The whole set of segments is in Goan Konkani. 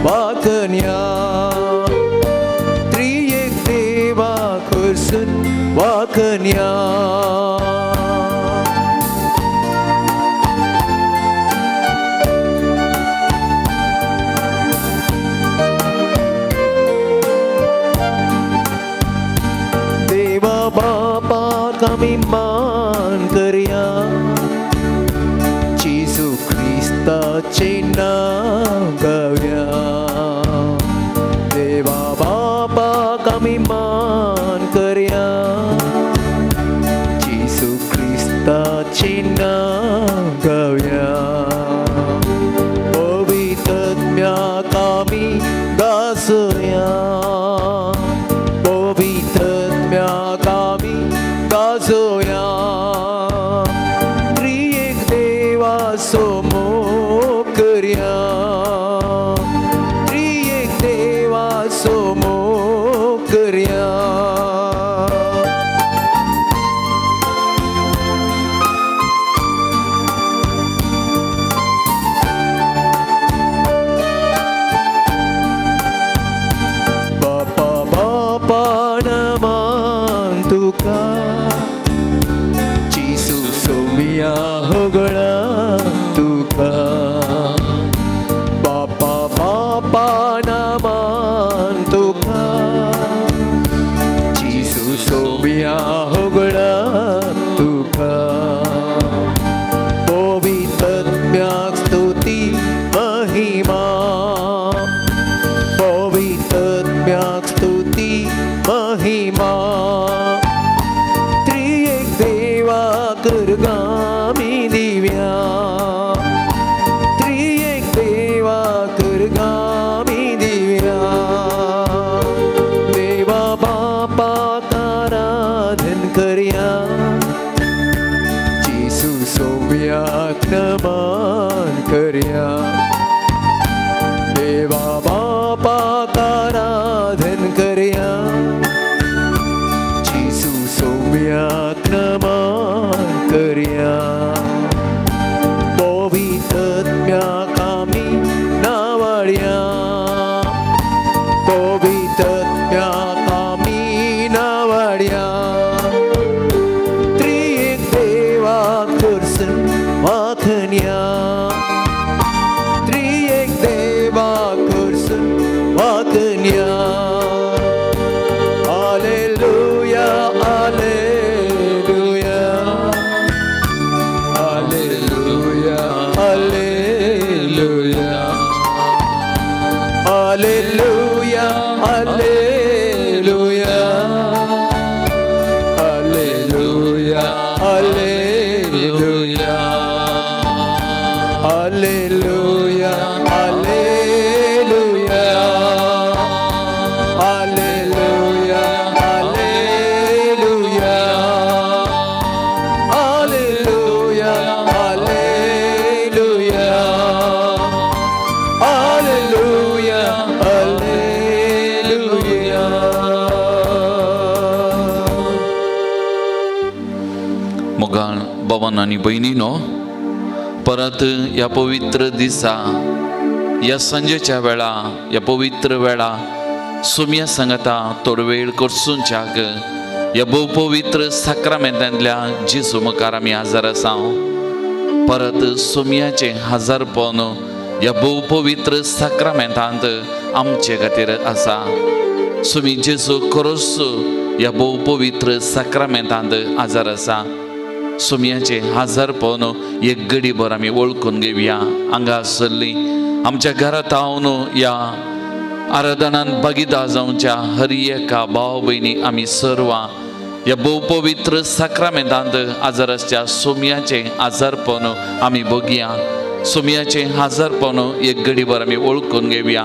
वाकन्या त्रियेक देवा करसून वाकन्या. देवा बापाक आमी मान करया, जेजू क्रिस्ताचें नांव गावया. देवा बापाक आमी मान करया, जेजू क्रिस्ताचें नांव गावया. पवित्रत्म्याक आमी गाजोया, पवित्रत्म्याक आमी गाजोया. त्रियेक देवा सोमो करया, त्रियेक देवा सोमो करया. बापा बापा नमान तुका, जेजू सोमिया होगळा तुका. बापा बापा नमान तुका, जेजू सोमिया होगळा तुका. पवित्रत्म्याक स्तुती महिमा, पवित्रत्म्याक स्तुती महिमा. त्रियेक देवा करगामी दिव्या, त्रियेक देवा करगामी दिव्या. देवा बापाक आराधन करया, जेजू सोम्याक नमन करया. देवा बापाक आराधन करया, जेजू सोम्याक नमन करया. पवित्रत्म्याक आमी नावाळया, पवित्रत्म्याक आमी नावाळया. त्रियेक देवा करसून वाखन्या, त्रियेक देवा करसून वाखन्या. Hallelujah, hallelujah, hallelujah, hallelujah, hallelujah, hallelujah, hallelujah, hallelujah, hallelujah, hallelujah, hallelujah, hallelujah, hallelujah, hallelujah, hallelujah, hallelujah. मोगाळ बाबान आनी भयणीनो, परत ह्या पवित्र दिसा, ह्या सांजेच्या वेळा, ह्या पवित्र वेळा सोम्या सांगता थोडो वेळ करसूनच्याक ह्या भोव पवित्र साक्रामेंतांतल्या जेजू मुखार आमी हजर आसा. परत सोम्याचें हजारपण ह्या भोव पवित्र साक्रामेंतांत आमचे खातीर आसा. सोमी जेजू खरोच ह्या भोव पवित्र साक्रामेंतांत हजर आसा. सोम्याचें हजारपण एक गडीभर आमी वळखून घेवया. हांगा आसली आमच्या घरांत हांव ह्या आराधनान भागीदार जावच्या हर एका भाव भयणी आमी सर्वां ह्या भोव पवित्र साक्रामेंतांत हजर आसच्या सोम्याचें हजारपण आमी बघया. सोम्याचें हजारपण एक गडीभर आमी वळखून घेवया.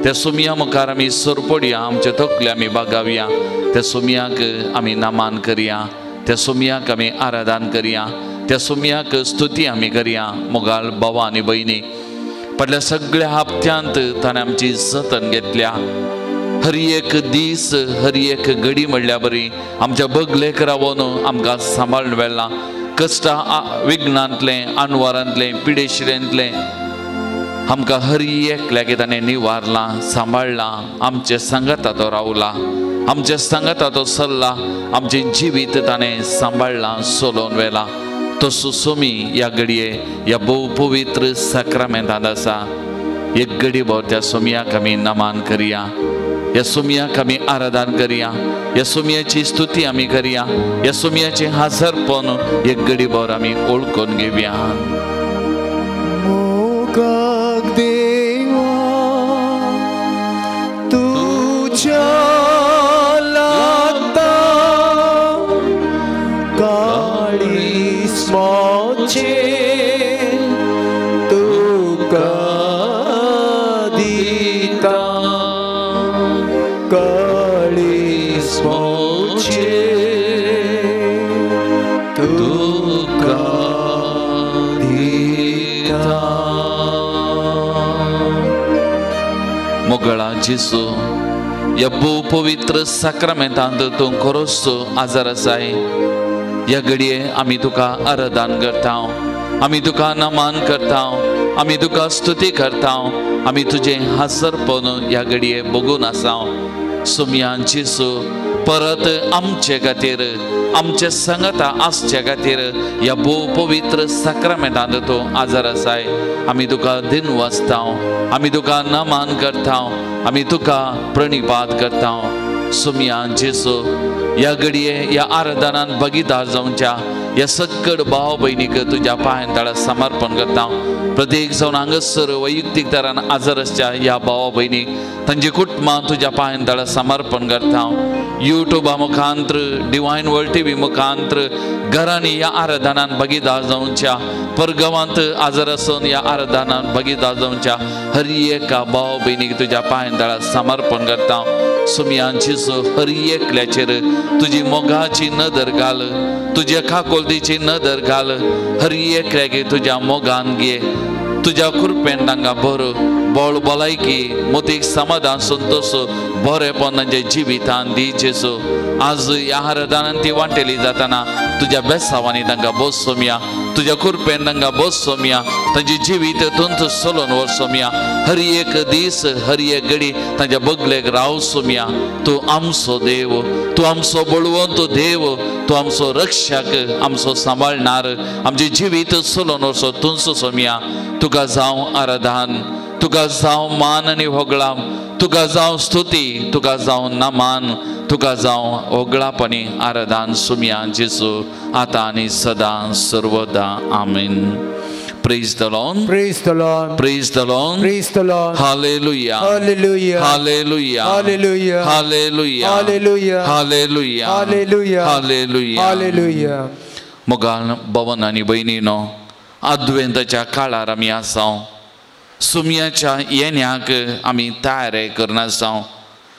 त्या सोम्या मुखार आमी सरपडया, आमचे तकले आमी बागावया. त्या सोम्याक आमी नमान करया, त्या सोम्याक आमी आराधन करया, त्या सोम्याक स्तुती आमी करया. मोगाळ भावा आनी भयणी, फाटल्या सगळ्या हप्त्यांत ताणें आमची जतन घेतल्या. हर एक दीस हर एक घडी म्हणल्या बरी आमच्या बगलेक रावन आमकां सांबाळून व्हेलां. कश्टा विघ्नांतलें, अनवारांतलें, पिडेशिरेंतलें, आमकां हर एकल्याक ताणें निवारलां, सांबाळ्ळां, आमचे सांगाता तो रावला, आमचे सांगाता तो सरला, आमचें जिवीत ताणें सांबाळ्ळां, सोलोवन व्हेलां. तसो सोमी ह्या घडये ह्या भोव पवित्र साक्रामेंतांत आसा. एक घडी भोव त्या सोमयाक आमी नमान करया, ह्या सोमयाक आमी आराधन करया, ह्या सोमयाची स्तुती आमी करया, ह्या सोमयाचें हाजरपण एक घडी भर आमी ओळखून घेवया. मोगाक देवा तुज्या लागता काळीज म्हजें तुका दिता, काळीज म्हजें तुका दिता. मोगळा जेसू, ह्या भोव पवित्र साक्रामेंतांत तूं खरोच आजार आसाय. ह्या घडये आमी तुका आराधन करता, आमी तुका नमान करता, आमी तुका स्तुती करता, आमी तुजें हाजरपण ह्या घडये बगून आसा. सोमया जेसू, परत आमचे खातीर, आमचे सांगाता आसचे खातीर ह्या भोव पवित्र साक्रामेंतांत तूं आजार आसाय. आमी तुका दिन वाचता, आमी तुका नमान करता, आमी तुका प्रणिपात करता. सोमया जेसू, ह्या घडये ह्या आराधनान भागीदार जावच्या ह्या सक्कड भाव भयणीक तुज्या पांयां तळा समर्पण करता. प्रत्येक जावन हांगासर वैयक्तीक तरान आजार आसच्या ह्या भावा भयणीक तांची कुटुंबां तुज्या पांयां तळा समर्पण करता. युट्यूबा मुखांत्र, डिवायन वर्ल्ड टीव्ही मुखांत्र घरांनी ह्या आराधनान भागीदार जावच्या, परगांवांत आजार आसून ह्या आराधनान भागीदार जावच्या हर एका भाव भयणीक तुज्या पांयां तळा समर्पण करता. सोमया जेसू, हर एकल्याचेर तुजी मोगाची नदर घाल, तुज्या काकोलतीची नदर घाल, हर एकल्याक तुज्या मोगान घे, तुज्या कृपेन तांकां भर, बळ भलायकी, मोतीक समाधान, संतोश, बरेपण तांच्या जिवितान दी जेसू. आज ह्या आराधनान ती वांटेली जाताना तुज्या बेसावांनी तांकां बस सोमया, तुज्या कृपेन तांकां बस सोमया, तांचे जिवीत तुंत सोलोवन व्हर सोमया. हर एक दीस, हर एक घडी तांच्या बगलेक राव सोमया. तूं आमचो देव, तूं आमचो बळवंत देव, तूं आमचो रक्षक, आमचो सांबाळणार, आमचें जिवीत सोलोवन व्हरचो तूंच सोमया. तुका जावं आराधन, तुका जावं मान आनी होगळाम, तुका जावं स्तुती, तुका जावं नमान, तुका जावं होगळाप आनी आराधन सोमया जेसू, आतां आनी सदां सर्वदा. आमेन. Praise the Lord. Praise the Lord. Praise the Lord. Praise the Lord. Hallelujah. Hallelujah. Hallelujah. Hallelujah. Hallelujah. Hallelujah. Hallelujah. Hallelujah. Hallelujah. Hallelujah. मोगान भवन आनी भयणीनो, आद्वेंताच्या काळार आमी आसा. सुमयाच्या येण्याक आमी तयारी करून आसा.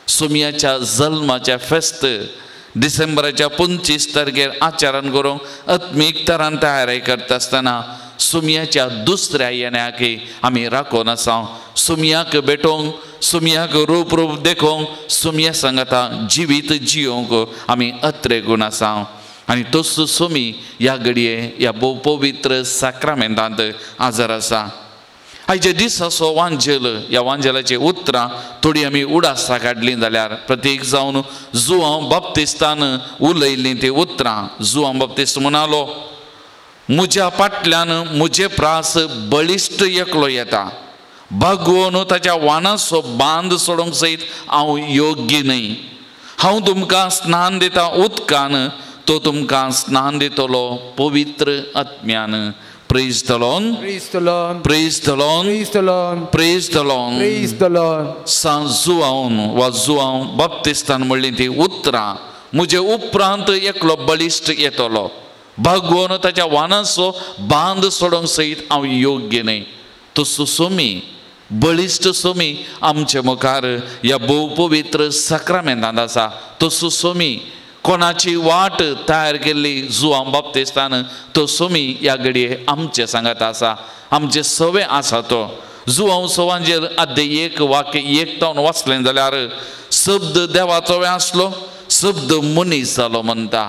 सुमयाच्या जल्माच्या फेस्त डिसेंबराच्या 25 तारखेर आचरण करूंक आत्मीक तरान तयारी करता आसतना सुमयाच्या दुसऱ्या येण्याक आमी राखून आसा. सुमयाक भेटोवंक, सुमयाक रूप रूप देखोवंक, सुमया सांगाता जिवीत जियोवंक आमी अत्रेगून आसा. आनी तोच सुमी ह्या घडये ह्या भोव पवित्र साक्रामेंतांत आजार आसा. आयच्या दिसाचो वांजेल, ह्या वांजेलाची उतरां थोडी आमी उडासां काडलीं जाल्यार प्रत्येक जावन जुआंव बाप्तिस्तान उलयल्लीं ती उतरां. जुआंव बाप्तिस्त म्हणालो, म्हज्या फाटल्यान म्हजे प्रास बळिश्ट एकलो येता, बागोवन ताच्या वानाचो बांद सोडोवंक सयत हांव योग्य न्हय. हांव तुमकां स्नान दिता उदकान, तो तुमकां स्नान दितलो पवित्र आत्म्यान. Praise the Lord. Praise the Lord. Praise the Lord. Praise the Lord. Praise the Lord. Praise the Lord. San Joao वा जुआंव बाप्तिस्तान म्हणली ती उतरां, म्हजे उपरांत एकलो बळिश्ट येतलो, बागोवन ताच्या वानाचो बांद सोडोवंक सयत हांव योग्य न्हय. तसो सोमी, बळिश्ट सोमी आमचे मुखार ह्या भोव पवित्र साक्रामेंतांत आसा. तसो सोमी कोणाची वाट तयार केल्ली जुआंव बाप्तिस्तान, तो सोमी ह्या घडये आमचे सांगात आसा, आमचे सवे आसा. तो जुआंव सवांजेर आद्य 1 वाक्य 1 तावन वाचलें जाल्यार शब्द देवाचो आसलो, शब्द मनीस जालो म्हणटा.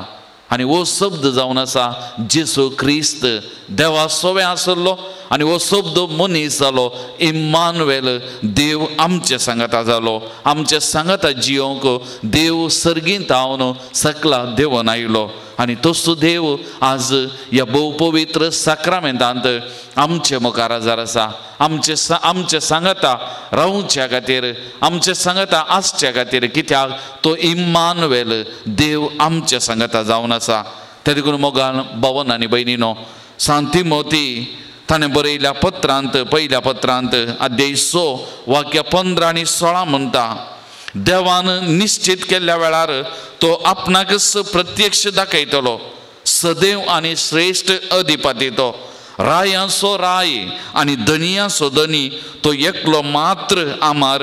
आनी हो शब्द जावन आसा जेसू क्रिस्त. देवा सोवे आसलो आनी हो शब्द मनीस जालो. इम्मानुएल देव आमचे सांगाता जालो. आमचे सांगाता जियोंक देव सर्गींत हांव सकला देवन आयलो आनी तसो देव आज ह्या भोव पवित्र साक्रामेंतांत आमचे मुखार आजार आसा. आमचे आमचे सांगाता रावच्या खातीर, आमचे सांगाता आसच्या खातीर, कित्याक तो इम्मानुएल देव आमचे सांगाता जावन आसा. ते देखून मोगान भवन आनी भयणीनो, सांती मोती ताणें बरयल्या पत्रांत, पयल्या पत्रांत अध्याय 6 वाक्य 15 आनी 16 म्हणटा, देवान निश्चित केल्ल्या वेळार तो आपणाकच प्रत्यक्ष दाखयतलो. सदैव आनी श्रेश्ठ अधिपती तो, रायांचो राय आनी धनियांचो धनी, तो एकलो मात्र आमार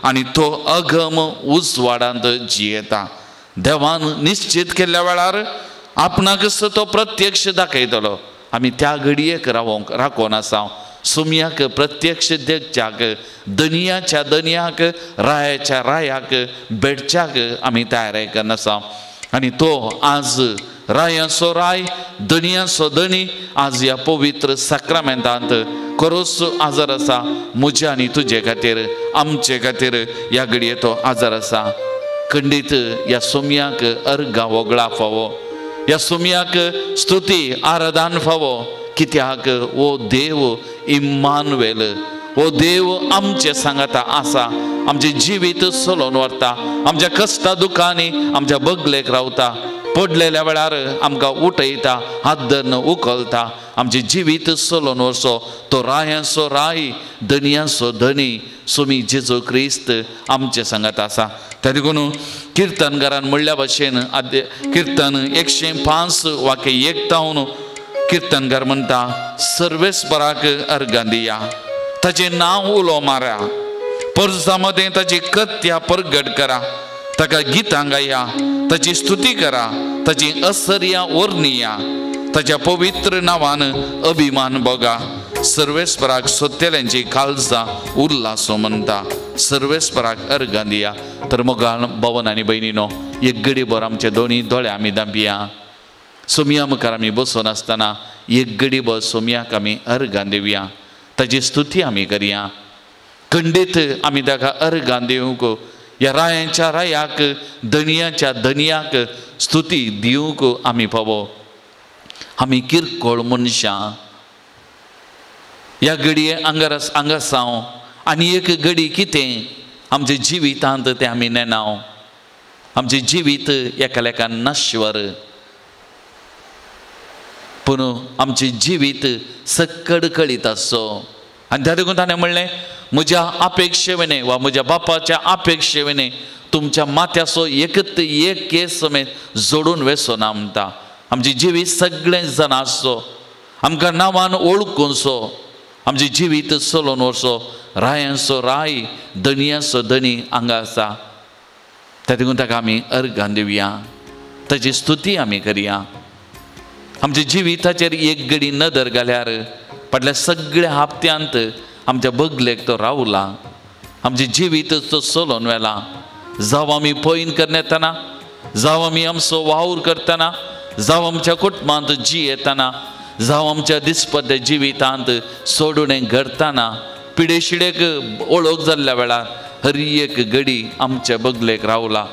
आनी तो अगम उजवाडांत जियेता. देवान निश्चित केल्ल्या वेळार आपणाकच तो प्रत्यक्ष दाखयतलो. आमी त्या घडयेक रावोंक राखून आसा. सुमयाक प्रत्यक्ष देखच्याक, दनियाच्या दनियाक, रायाच्या रायाक भेटच्याक आमी तयार करून आसा. आनी तो आज रायांचो राय, दनियांचो धनी आज ह्या पवित्र साक्रामेंतांत खरोच आजार आसा. म्हज्या आनी तुजे खातीर, आमचे खातीर ह्या घडये तो आजार आसा. खंडीत ह्या सोमयाक अर्गां वगळा फावो, ह्या सोमयाक स्तुती आराधन फावो, कित्याक वो देव इम्मानुएल, वो देव आमचे सांगाता आसा. आमचें जिवीत चलोवन व्हरता, आमच्या कश्टा दुखांनी आमच्या बगलेक रावता, पडलेल्या वेळार आमकां उठयता, हात धरून उखलता. आमचें जिवीत चलोवन व्हरचो तो रायांचो राय, धनयांचो धनी सोमी जेजू क्रिस्त आमचे सांगाता आसा. त्या देखून किर्तनकारान म्हणल्या भशेन किर्तन 105 वाक्य 1 तावन किर्तनकार म्हणटा, सर्वेस्पराक अर्गां दिया, ताचें नांव उलो मारा, परजा मदें ताची कथ्या परगट करा, ताका गितां गाया, ताची स्तुती करा, ताची असर्या वर्णिया, ताच्या पवित्र नांवान अभिमान बघा. सर्वेस्पराक सोदतल्यांची काळजां उल्लासो म्हणटा, सर्वेस्पराक अर्गां दिया. तर मोगान भवन आनी भयणीनो, एक गडीभर आमचे दोनी दोळे आमी दांपया. सोमया मुखार आमी बसून आसतना एक गडीभर सोमयाक आमी अर्गां दिवया, ताची स्तुती आमी करया. खंडीत आमी ताका अर्गां दिवंक, ह्या रायांच्या रायाक, धनयाच्या धनयाक स्तुती दिवंक आमी फावो. आमी किरकोळ मनशां, ह्या घडये हांगासांव आनी एक घडी कितें आमच्या जिवितांत तें आमी नेणाव. आमचें जिवीत एकालेकान नाश्वर, पूण आमचें जिवीत सक्कड कळीत आसचो. आनी त्या देखून ताणें म्हणलें, म्हज्या अपेक्षेवेने वा म्हज्या बापाच्या अपेक्षेवेने तुमच्या माथ्याचो एकत एक केस समेत जोडून वेसो ना म्हणटा. आमचें जिवीत सगळें जाण आसचो, आमकां नांवान वळखुनचो, आमचें जिवीत चलोवन व्हरचो रायांचो राय, धनयांचो धनी हांगा आसा. त्या देखून ताका आमी अर्गां दिवया, ताची स्तुती आमी करया. आमच्या जिविताचेर एक घडी नदर घाल्यार फाटल्या सगळ्या हप्त्यांत आमच्या बगलेक तो रावला, आमचें जिवीत तो चलोवन व्हेला. जावं आमी पयन करता, जावं आमी आमचो वावर करतना, जावं आमच्या कुटुंबांत जियेतना, जावं आमच्या दिसपट्ट्या जिवितांत सोडून घडतना, पिडेशिडेक ओळख जाल्ल्या वेळार हर एक घडी आमच्या बगलेक रावला,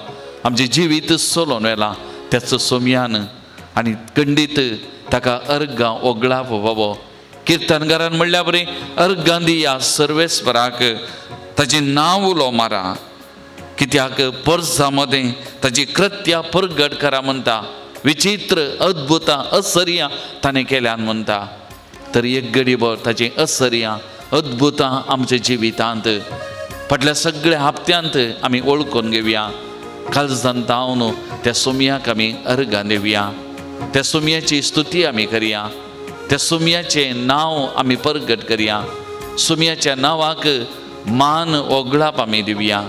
आमचें जिवीत चलोवन व्हेला. त्याचो सोमयान आनी खंडीत ताका अर्गां ओगळाप फावो. किर्तनकारान म्हणल्या बरी अर्गां दिया सर्वेस्पराक, ताचें नांव उलो मारा, कित्याक परजा मदें ताची कृत्या परगट करा म्हणटा. विचित्र अद्भुतां असर्यां ताणें केल्यान म्हणटा. तर एक गडीभर ताचीं असर्यां अद्भुतां आमच्या जिवितांत फाटल्या सगळ्या हप्त्यांत आमी वळखून घेवया. काळजान तावन त्या सोमयाक आमी अर्गां दिवया, त्या सोमयाची स्तुती आमी करया, त्या सोमयाचें नांव आमी परगट करया, सोमयाच्या नांवाक मान ओगळाप आमी दिवया,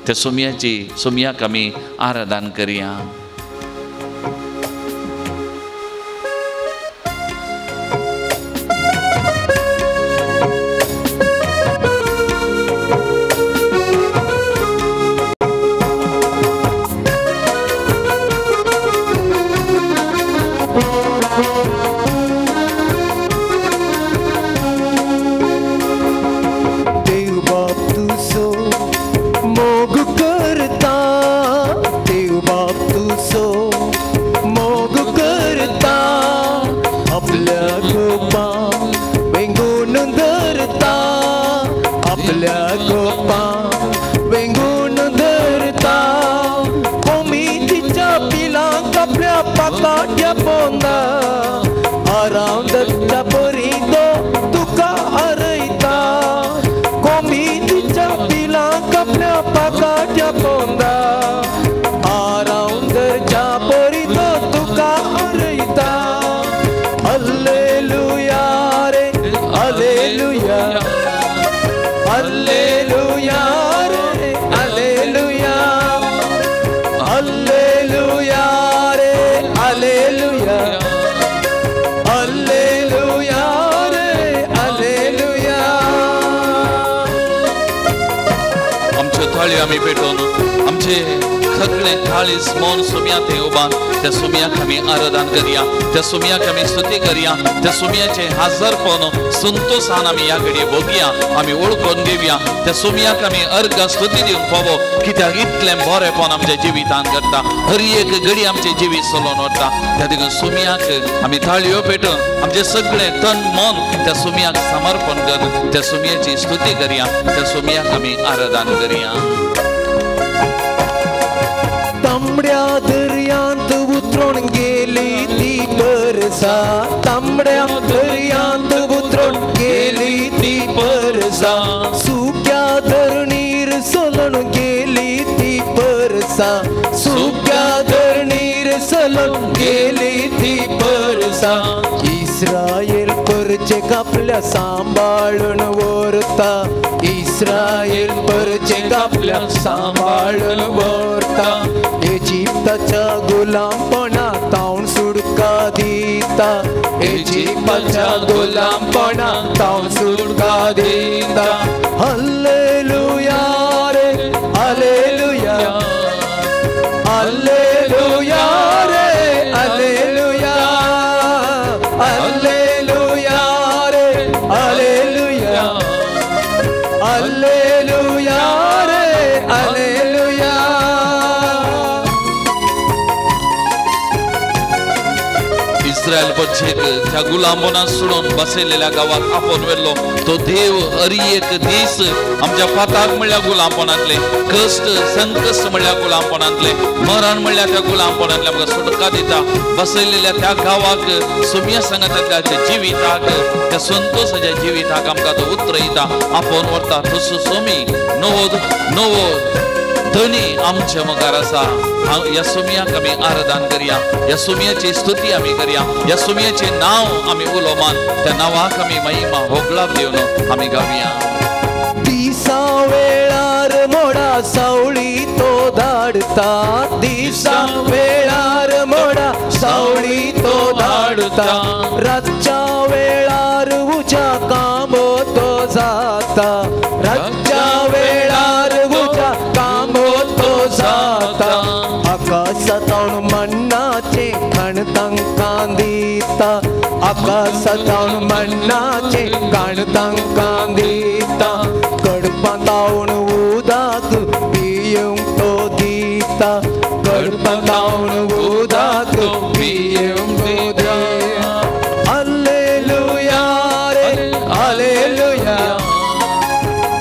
त्या सोमयाची सोमयाक आमी आराधन करया. पाकाट्या पोंदा आराम धरच्या परी तो तुका आरयता कोंबीच्या पिलांक आपल्या पाकाट्या पोंदा आराम धरच्या परी तो तुका आरयता अल्लेलुया रे अल्लेलुया अल्लेलुया रे अल्लेलुया अल्लेलुया रे अल्लेलुया अल्लेलुया रे अल्लेलुया. आमच्यो थाळयो आमी पेटोवन आमचे सगळे थाळीस मौन सुम्या थंय उबान त्या सुम्याक आमी आराधन करया, त्या सुम्याक आमी स्तुती करया, त्या सुम्याचे हाजरपण संतोषान आमी ह्या घडये भोगया, आमी ओळखून घेवया. त्या सुम्याक आमी अर्घ स्तुती दिवंक फावो कित्याक इतलें बरेंपण आमच्या जिवितान करता, हर एक घडी आमचें जिवीत चलोवन व्हरता. त्या देखून सुम्याक आमी थाळयो पेटोवन आमचें सगळें तन मन त्या सुम्याक समर्पण कर, त्या सुम्याची स्तुती करया, त्या सुम्याक आमी आराधन करया. तांबड्या दर्यांत उतरून गेली ती परसा तांबड्या दर्यांत उतरून गेली ती परसा सुक्या धरणीर सलून गेली ती परसा सुक्या धरणीर सलून गेली ती परसा इस्रायल परचे कापल्या सांबाळून व्हरता इस्रायल परचे कापल्या सांबाळून व्हरता इजिप्ताच्या गुलामपणा तावन सुटका दिता इजिप्ताच्या गुलामपणा तावन सुटका दिता हल्लेलुया रे हल्लेलुया हल्लेलुया रे हल्लेलुया हल्लेलुया रे हल्लेलुया हल्लेलुया रे हल्लेलुया. इस्रायल पक्षेक त्या गुलामपणात सोडून बसयलेल्या गांवाक आपोवन व्हेल्लो तो देव हर एक दीस आमच्या फाताक म्हणल्यार गुलामपणांतले कश्ट संकश्ट म्हणल्यार गुलामपणांतले मरण म्हणल्यार त्या गुलामपणांतले आमकां सुटका दिता. बसयलेल्या त्या गांवाक सुम्या सांगाताच्या जिविताक त्या संतोषाच्या जिविताक आमकां तो उतरयता, आपोवन व्हरता. तसो सोमी नवो नवो धनी आमचे मुखार आसा. ह्या सुम्याक आमी आराधन करया, ह्या सुम्याची स्तुती आमी करया, ह्या सुम्याचें नांव आमी उलोमान त्या नांवाक आमी महिमा होगलाप दिवन आमी गावया. दिसा वेळार मोडा सावळी तो धाडता दिसा वेळार मोडा सावळी तो धाडता रातच्या वेळार उज्या कांबो तो जाता रातच्या वेळार उज्या कांबो तो जाता आकाशांत मन्नाचें खाण तांकां दिता आकाशांत मन्नाचें खाण तांकां दिता कडपां तावन उदक पिवंक तो दिता कडपां तावन उदक पिवंक तो दिता. हल्लेलुया रे हल्लेलुया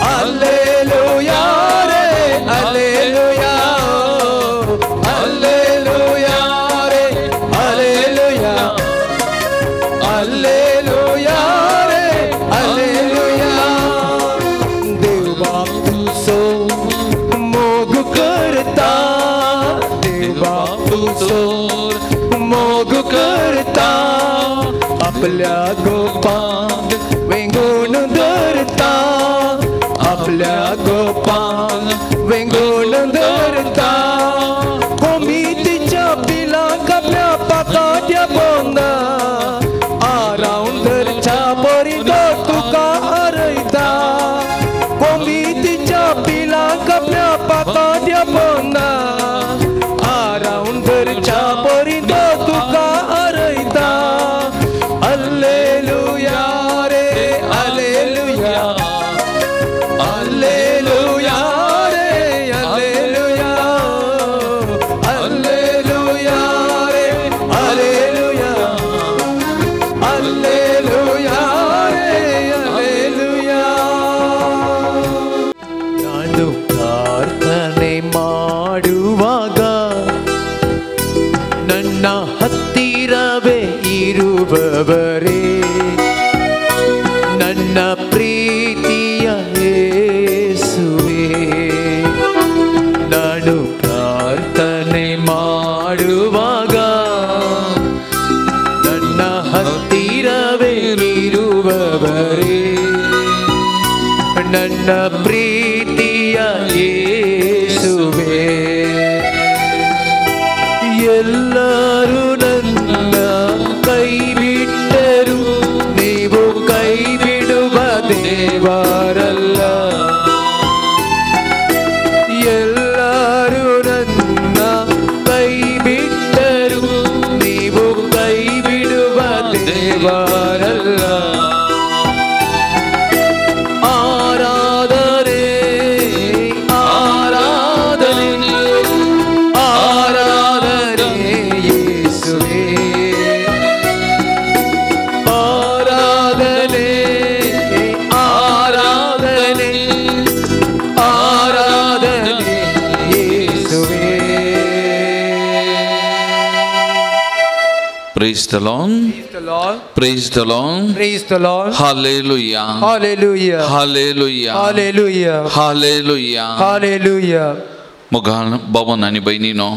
हल्लेलुया रे हल्लेलुया हल्लेलुया रे हल्लेलुया हल्लेलुया रे हल्लेलुया. देव बाप तुजो मोग करता देव बाप तुजो मोग करता आपल्या गोपांक वेंगून धरता आपल्या गोपांक वेंगून धरता कोंबीच्या पिलांक आपल्या पाकाट्या पोंदा आरावन धरच्या परी तो तुका आरयता कोंबीच्या पिलांक आपल्या पाकाट्या पोंदा आरावन धरच्या परी तो तुका आरयता. हल्लेलुया रे हल्लेलुया हल्लेलुया रे हल्लेलुया हल्लेलुया रे हल्लेलुया हल्लेलुया रे हल्लेलुया. ನಾನು ಪ್ರಾರ್ಥನೆ ಮಾಡುವಾಗ ನನ್ನ ಹತ್ತಿರ ಇರುವವರೇ, ನನ್ನ ಪ್ರೀತಿಯ ಯೇಸುವೇ, ನಾನು ಪ್ರಾರ್ಥನೆ ಮಾಡುವಾಗ ನನ್ನ ಹತ್ತಿರವೇ ಇರುವವರೇ, ನನ್ನ ಪ್ರೀತಿಯ ಯೇಸುವೇ. ಎಲ್ಲರೂ ನನ್ನ ಕೈ ಬಿಟ್ಟರು, ನೀವು ಕೈ ಬಿಡುವ ದೇವರಲ್ಲ. ಎಲ್ಲರೂ ನನ್ನ ಕೈ ಬಿಟ್ಟರು, ನೀವು ಕೈ ಬಿಡುವ ದೇವರಲ್ಲ. ಆರಾಧನೆ ಆರಾಧನೆ ಆರಾಧನೆ ಯೇಸುವೇ, ಆರಾಧನೆ ಆರಾಧನೆ ಆರಾಧನೆ ಯೇಸುವೇ. Praise the Lord. Praise the Lord. Praise the Lord. Hallelujah. Hallelujah. Hallelujah. Hallelujah. Hallelujah. Hallelujah. मोगाळ बाबान आनी भयणीनो,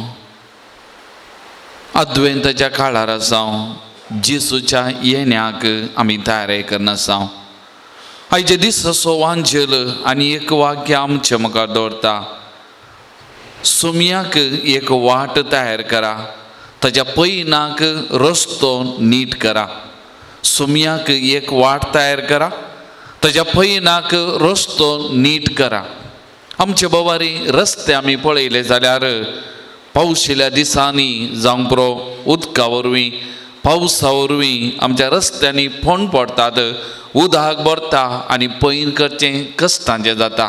अद्वैताच्या काळार आसा, जेसूच्या येण्याक आमी तयारी करना आसा. आयचे दीस असो वांजेल आनी एक वाक्य आमचे मुखार दवरता, सुम्याक एक वाट तयार करा, ताज्या पयनाक रस्तो नीट करा. सुम्याक एक वाट तयार करा, ताज्या पयनाक रस्तो नीट करा. आमचे बाबारी रस्ते आमी पळयले जाल्यार पावशिल्या दिसांनी जावंक पुरो उदका वरवीं, पावसा वरवीं आमच्या रस्त्यांनी फोंड पडटात, उदक भरता आनी पैन करचें कश्टांचें जाता,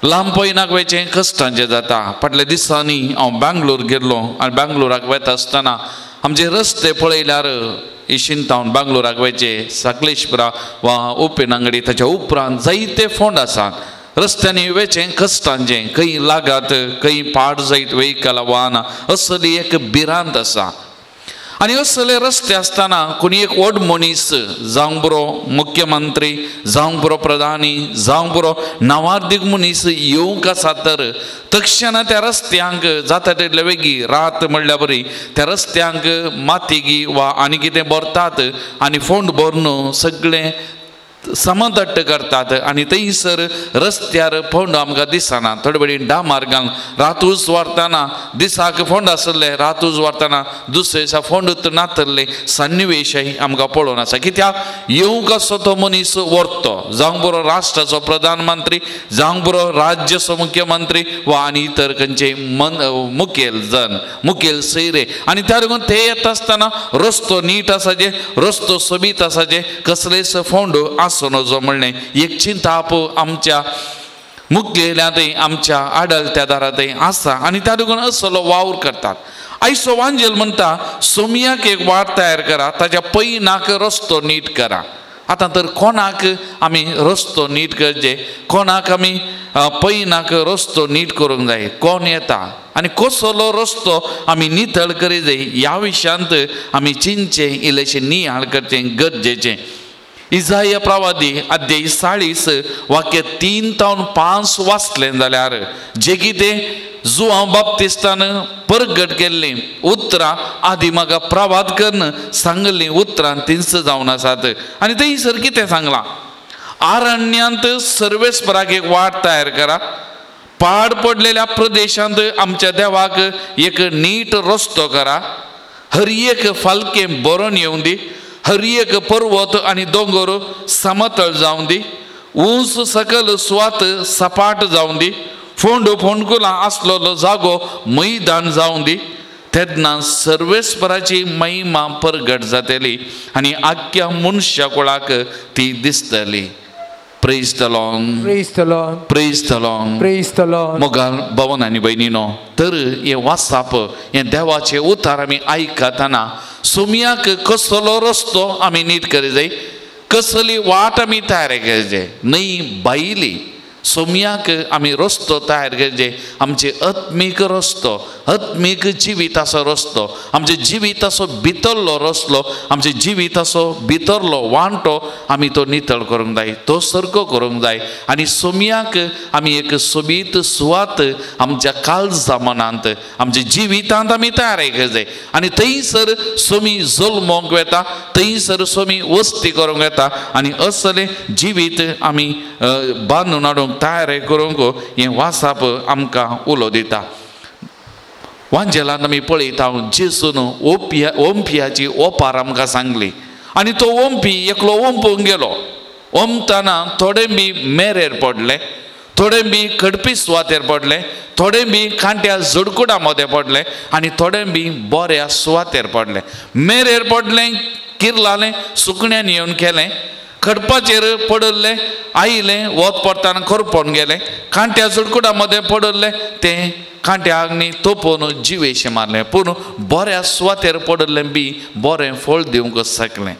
लांब पैनाक वयचें कश्टांचें जाता. फाटल्या दिसांनी हांव बेंगलोर गेल्लो आनी बेंगलोराक वता आसतना आमचे रस्ते पळयल्यार इशीन तावन बेंगलोराक वयचे सकलेशपुरा वा उपेनांगडी ताच्या उपरांत जायते फोंड आसात. रस्त्यांनी वयचें कश्टांचें, खंय लागात खंय पाड जायत वेहिकलां वाहनां, असली एक भिरांत आसा. आनी असले रस्ते आसतना कोणी एक व्हड मनीस जावंक पुरो मुख्यमंत्री, जावंक पुरो प्रधानी, जावंक पुरो नांवार्दीक मनीस येवंक आसा तर तक्षणा त्या रस्त्यांक जाता तितले वेगीं रात म्हणल्या बरी त्या रस्त्यांक मातयेगी वा आनी कितें भरतात आनी फोंड भरून सगळें समतट्ट करतात आनी थंयसर रस्त्यार फोंड आमकां दिसना. थोडे वेळी डामार घालून रातूच व्हरतना दिसाक फोंड आसले, रातूच व्हरतना दुसरे दिसा फोंड नातल्ले सन्निवेशय आमकां पळोवन आसा. कित्याक येवंक आसो तो मनीस व्हरतो, जावंक बरो राष्ट्राचो प्रधानमंत्री, जावंक बरो राज्याचो मुख्यमंत्री वा आनी इतर खंयचे मुखेल जन, मुखेल सैरे. आनी त्या लागून ते येता आसतना रस्तो नीट आसाचे, रस्तो सोबीत आसाचे, कसलेच फोंड आसूं नजो म्हणलें एक चिंताप आमच्या मुखेल्यांतय आमच्या आडलत्या दारांतय आसा. आनी त्या लागून असलो वावर करतात. आयचो वांजेल म्हणटा, सोमयाक एक वाट तयार करा, ताज्या पैनाक रस्तो नीट करा. आतां तर कोणाक आमी रस्तो नीट करचे, कोणाक आमी पैनाक रस्तो नीट करूंक जाय, कोण येता आनी कसलो रस्तो आमी नितळ करी जाय ह्या विशयांत आमी चिंतचें, इल्लेशें नियाळ करचें गरजेचें. इजाया प्रवादी अध्याय 40 वाक्य 3 तावन 5 वाचलें जाल्यार जे कितें जुआंव बाप्तिस्तान परगट केल्लीं उतरां आदी म्हाका प्रवाद करून सांगल्लीं उतरां तींच जावन आसात. आनी थंयसर कितें सांगलां, आरण्यांत सर्वेस्पराक एक वाट तयार करा, पाड पडलेल्या प्रदेशांत आमच्या देवाक एक नीट रस्तो करा, हर एक फालकें बरोवन येवं दी, हर एक पर्वत आनी दोंगर समतळ जावं दी, उंच सकल सुवात सपाट जावं दी, फोंड फोंडकुलां आसलेलो जागो मैदान जावं दी, तेन्ना सर्वेस्पराची महिमा परगट जातली आनी आख्ख्या मनशा कुळाक ती दिसतली. Praise the Lord. Praise the Lord. Praise the Lord. Praise the Lord. मोगाल भवन आनी भयणीनो, तर हें वाचप हें देवाचें उतार आमी आयकतना सोमयाक कसलो रस्तो आमी नीट करी जाय, कसली वाट आमी तयार करी जाय, न्हय भायली सोमयाक आमी रस्तो तयार करचे, आमचे आत्मीक रस्तो, आत्मीक जिविताचो रस्तो, आमच्या जिविताचो भितरलो रस्तो, आमच्या जिविताचो भितरलो वांटो आमी तो नितळ करूंक जाय, तो सारको करूंक जाय. आनी सोमयाक आमी एक सोबीत सुवात आमच्या काळजा मनांत आमच्या जिवितांत आमी तयार करूंक जाय. आनी थंयसर सोमी जल्मोंक वेता, थंयसर सोमी वस्ती करूंक वेता आनी असलें जिवीत आमी बांदून हाडूंक तयार करूंक हें वासाप आमकां उलो दिता. वांजेलान आमी पळयता जेजून ओंपियाची ओपार आमकां सांगली आनी तो ओंपी एकलो ओंपूंक गेलो. ओंपतना थोडे बी मेरेर पडले, थोडे बी खडपी सुवातेर पडले, थोडे बी कांट्या झुडकुडा मदें पडले आनी थोडे बी बऱ्या सुवातेर पडले. मेरेर पडलें, किर्लालें, सुकण्यान येवन केलें, खडपाचेर पडिल्लें आयलें, वत पडटना करपोन गेलें, कांट्या झुडकुडा मदें पडिल्लें तें कांट्याक न्ही तोपोवन जिवेशें मारलें. पूण बऱ्या सुवातेर पडिल्लें बी बरें फळ दिवंक शकलें.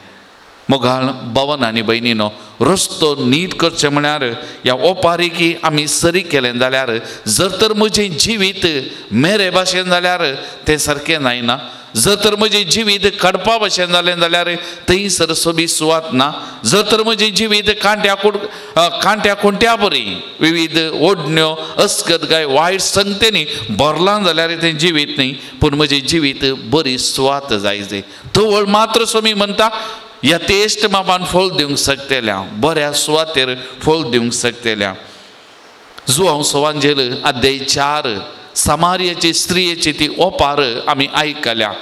मोगाळ भवन आनी भयणीनो, रस्तो नीट करचें म्हळ्यार ह्या ओपारीकी आमी सरी केलें जाल्यार जर तर म्हजें जिवीत मेरे भाशेन जाल्यार तें सारकें जायना, जर तर म्हजें जिवीत खडपा भशेन जालें जाल्यार थंयसर सोबीत सुवात ना, जर तर म्हजें जिवीत कांट्या खुंट्या बरी विविध ओडण्यो अस्कत काय वायट संगतेनी भरलां जाल्यार तें जिवीत न्ही, पूण म्हजें जिवीत बरी सुवात जाय. तवळ मात्र स्वामी म्हणटा यथेश्ट मापान फळ दिवंक शकतल्या, बऱ्या सुवातेर फळ दिवंक शकतल्या. जुआंव सवांजेल अध्याय 4 समारियाची स्त्रियेची ती ओपार आमी आयकल्या.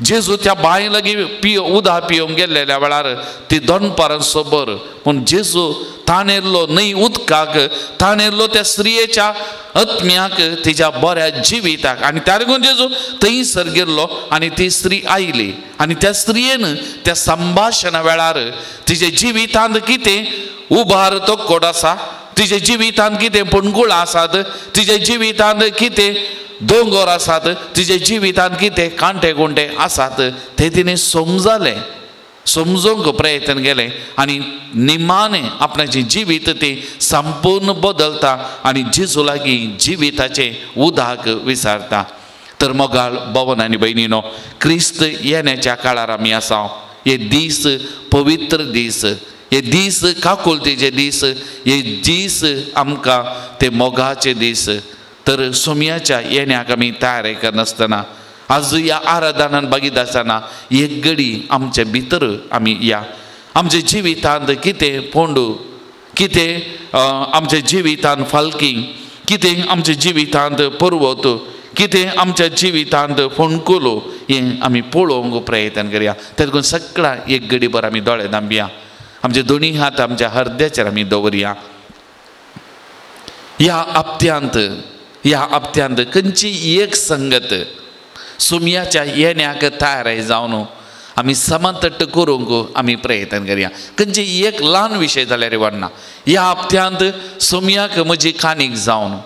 जेजू त्या बांय लागीं उदक पिवंक गेल्लेल्या वेळार ती दनपारां सोबर, पूण जेजू ताणेल्लो न्हय उदकाक, ताणेल्लो त्या स्त्रियेच्या आत्म्याक, तिच्या बऱ्या जिविताक. आनी त्या लागून जेजू थंयसर गेल्लो आनी ती स्त्री आयली आनी त्या स्त्रियेन त्या संभाशणा वेळार तिच्या जिवितांत कितें उबार तोक्कोड आसा, तिच्या जिवितांत कितें पणगुळां आसात, तिच्या जिवितांत कितें दोंगर आसात, तिच्या जिवितांत कितें कांटे कुंटे आसात ते तिणें समजलें, समजूंक प्रयत्न केलें आनी निमाणें आपणाचें जिवीत तें संपूर्ण बदलता आनी जेजू लागीं जिविताचें उदक विचारता. तर मोगाळ भवन आनी भयणीनो, क्रिस्त येण्याच्या काळार आमी आसा. हे दीस पवित्र दीस, हे दीस काकुळतेचे दीस, हे दीस आमकां ते मोगाचे दीस. तर सोमयाच्या येण्याक आमी तयार करनासतना आज ह्या आराधनान बगीत आसतना एक घडी आमचे भितर आमी या आमच्या जिवितांत कितें फोंडू, कितें आमच्या जिवितांत फालकी, कितें आमच्या जिवितांत पर्वत, कितें आमच्या जिवितांत फोंडकुलो हें आमी पळोवंक प्रयत्न करया. तेका सगळ्या एक घडी भर आमी दोळे धांपया, आमचे दोनी हात आमच्या हृदयाचेर आमी दवरया. ह्या हप्त्यांत खंयची एक संगत सुमयाच्या येण्याक तयार जावन आमी समतट्ट करूंक आमी प्रयत्न करया. खंयची एक ल्हान विशय जाल्यार वाडना. ह्या हप्त्यांत सुमयाक म्हजी कानीक जावन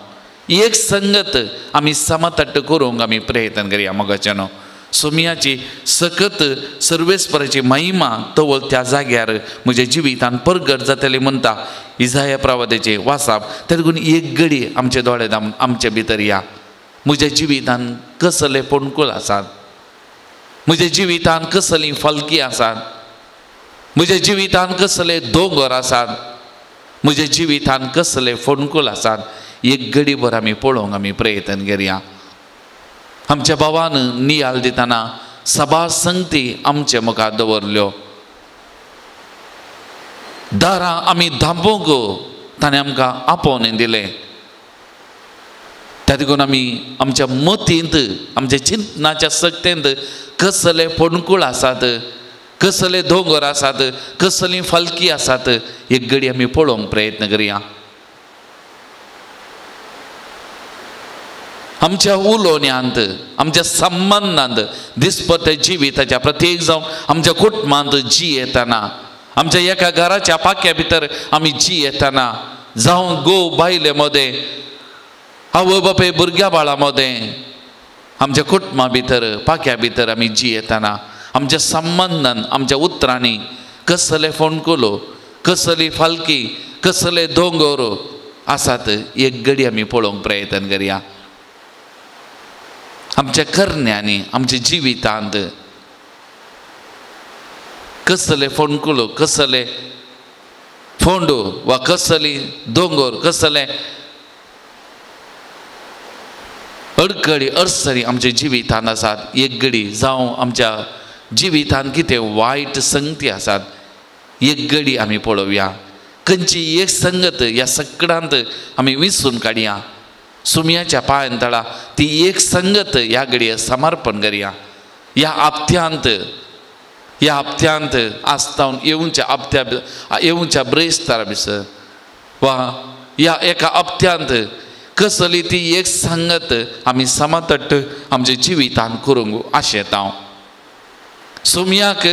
एक संगत आमी समतट्ट करूंक आमी प्रयत्न करया. मोगाच्यानो, सोमयाची सकत सर्वेस्पराची महिमा तवळ त्या जाग्यार म्हज्या जिवितान परगट जातली म्हणटा इजाया प्रवादाचे वासाप. तेका एक घडी आमचे दोळे दाम आमचे भितर या. म्हज्या जिवितान कसले फोंडकूल आसात, म्हज्या जिवितान कसली फालकी आसात, म्हज्या जिवितान कसले दोंगर आसात, म्हज्या जिवितान कसले फोंडकूल आसात, एक घडी भर आमी पळोवंक आमी प्रयत्न करया. आमच्या भावान नियाल दितना सभा संगती आमचे मुखार दवरल्यो, दारां आमी धांपूंक ताणें आमकां आपोवन दिलें. त्या देखून आमी आमच्या मतींत आमच्या चिंतनाच्या सक्तेंत कसले फोंडकूळ आसात, कसले दोंगर आसात, कसली फालकी आसात एक घडी आमी पळोवंक प्रयत्न करया. आमच्या उलोवण्यांत आमच्या संबंदांत दिसपट्ट्या जिविताच्या प्रत्येक जावं आमच्या कुटुंबांत जियेतना, आमच्या एका घराच्या पाक्या भितर आमी जियेतना, जावं घोव बायले मदें, आवय बापूय भुरग्या बाळा मदें, आमच्या कुटुंबा भितर पाक्या भितर आमी जियेतना आमच्या संबंदान आमच्या उतरांनी कसले फोंडकुलो, कसली फालकी, कसले दोंगर आसात एक घडी आमी पळोवंक प्रयत्न करया. आमच्या करण्यांनी आमच्या जिवितांत कसले फोंडकुलो, कसले फोंडू वा कसली दोंगर, कसले अडकळी अडचणी आमच्या जिवितांत आसात, एक घडी जावं आमच्या जिवितांत कितें वायट संगती आसात, एक घडी आमी पळोवया. खंयची एक संगत ह्या सगळ्यांत आमी विसरून काडया. सुमयाच्या पांयान तळा ती एक संगत ह्या घडये समर्पण करया. ह्या हप्त्यांत, ह्या हप्त्यांत आसतावन येवच्या हप्त्या येवच्या ब्रेस्तारा भितर वा ह्या एका हप्त्यांत कसली ती एक संगत आमी समतट आमच्या जिवितांत करूंक आशेता. सुमयाक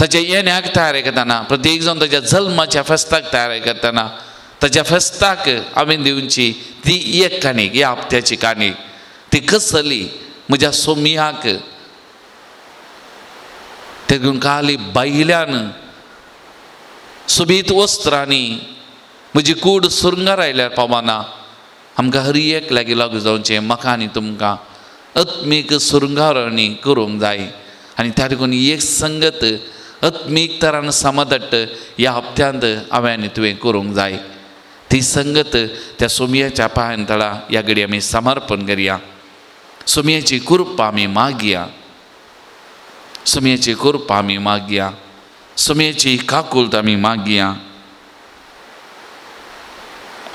ताच्या येण्याक तयारी करतना, प्रत्येक जाण ताच्या जल्माच्या फेस्ताक तयारी करतना ताच्या फेस्ताक हांवें दिवची ती एक काणीक, ह्या हप्त्याची काणीक ती कसली म्हज्या सोमयाक तेगून काली बायल्यान सोबीत वस्त्रांनी म्हजी कूड सुरंगार आयल्यार पावना. आमकां हर एक लागीं लागू जावचें, म्हाका आनी तुमकां आत्मीक सुरंगारणी करूंक जाय. आनी त्या देखून एक संगत आत्मीक तरान समदट्ट ह्या हप्त्यांत हांवें आनी तुवें करूंक जाय. ती संगत त्या सोमयाच्या पांयान तळा ह्या घडी आमी समर्पण करया. सोमयाची कृपा आमी मागया, सोमयाची कृपा आमी मागया, सोमयाची काकुळट आमी मागया.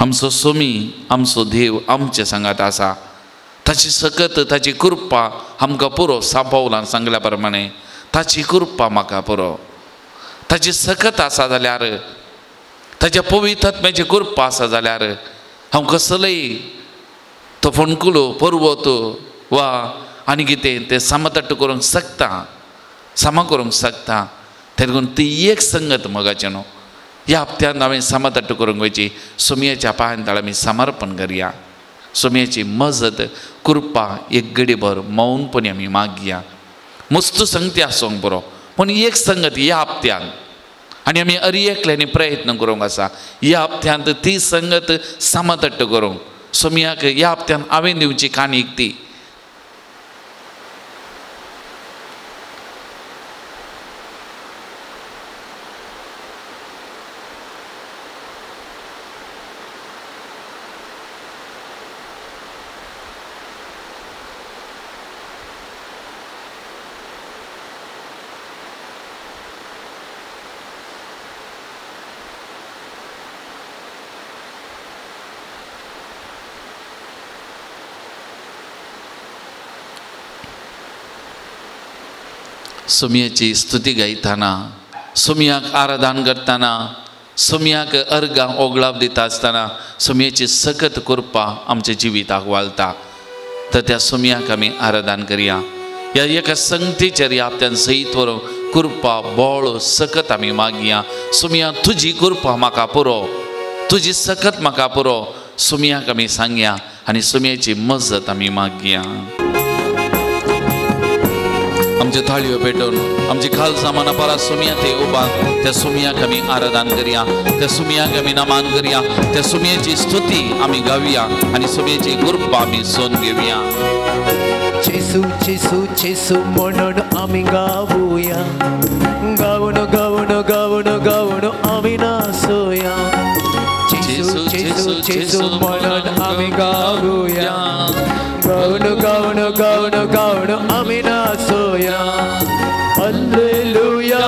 आमचो सोमी, आमचो देव आमचे सांगात आसा. ताची सकत, ताची कृपा आमकां पुरो. सांपावलान सांगल्या प्रमाणे ताची कृपा म्हाका पुरो. ताची सकत आसा जाल्यार, ताच्या पवित्र आत्म्याची कृपा आसा जाल्यार हांव कसलोय तो फोंडकुलो पर्वत वा आनी कितें तें समतट्ट करूंक शकता, समा करूंक शकता. तेका ती एक संगत मोगाचें न्हू ह्या हप्त्यांत हांवें समतट्ट करूंक वयची. सोमयाच्या पांयान तळा आमी समर्पण करया. सोमयाची मजत कृपा एक घडीभर मौनपणी आमी मागया. मस्त संगती आसूंक बरो, पूण एक संगत ह्या हप्त्यांत आनी आमी हर एकल्यांनी प्रयत्न करूंक आसा ह्या हप्त्यांत ती संगत समतट्ट करूंक. सोमयाक ह्या हप्त्यांत हांवें दिवची काणीक ती. सोमयाची स्तुती गायतना, सोमयाक आराधन करतना, सोमयाक अर्गां ओगळाप दिता आसतना सोमयाची सकत कृपा आमच्या जिविताक वालता. तर त्या सोमयाक आमी आराधन करया. ह्या एका संगतीचेर ह्या हप्त्यान सयत व्हरूंक कृपा बळ सकत आमी मागया. सोमया तुजी कृपा म्हाका पुरो, तुजी सकत म्हाका पुरो. सोमयाक आमी सांगया आनी सोमयाची मजत आमी मागया. आमच्यो थाळयो पेटोवन आमची खालसा मना परा सुमया ते उबा त्या सुमयाक आमी आराधन करया, त्या सुमयाक आमी नमान करया, त्या सुमयाची स्तुती आमी गावया आनी सुमयाची कृपा आमी सोन घेवया. जेसू जेसू जेसू म्हणून आमी गावया, गावन गावन गावन गावन आमी नाचोया. जेसू जेसू जेसू म्हणून आमी गावया, गावन गावन गावन गावन आमी नाचोया. Hallelujah,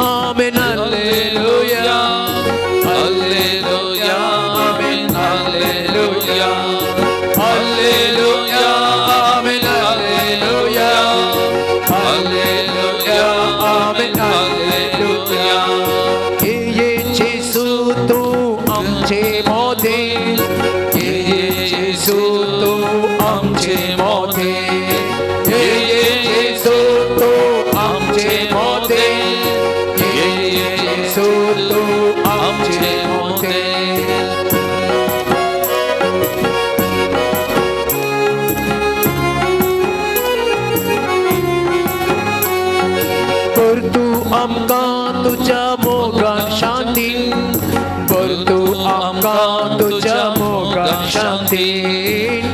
amen, hallelujah, hallelujah, amen, hallelujah, hallelujah, amen, hallelujah, hallelujah, amen, hallelujah. ये जेसू तू आमचे मोठे, ये जेसू तू आमचे मोठे, ये जेसू तू आमचे मोठे, ये जेसू तू आमचे मोठे. कर तू आमकां तुज्या मोगान शांती, कर तू आमकां तुज्या मोगान शांती,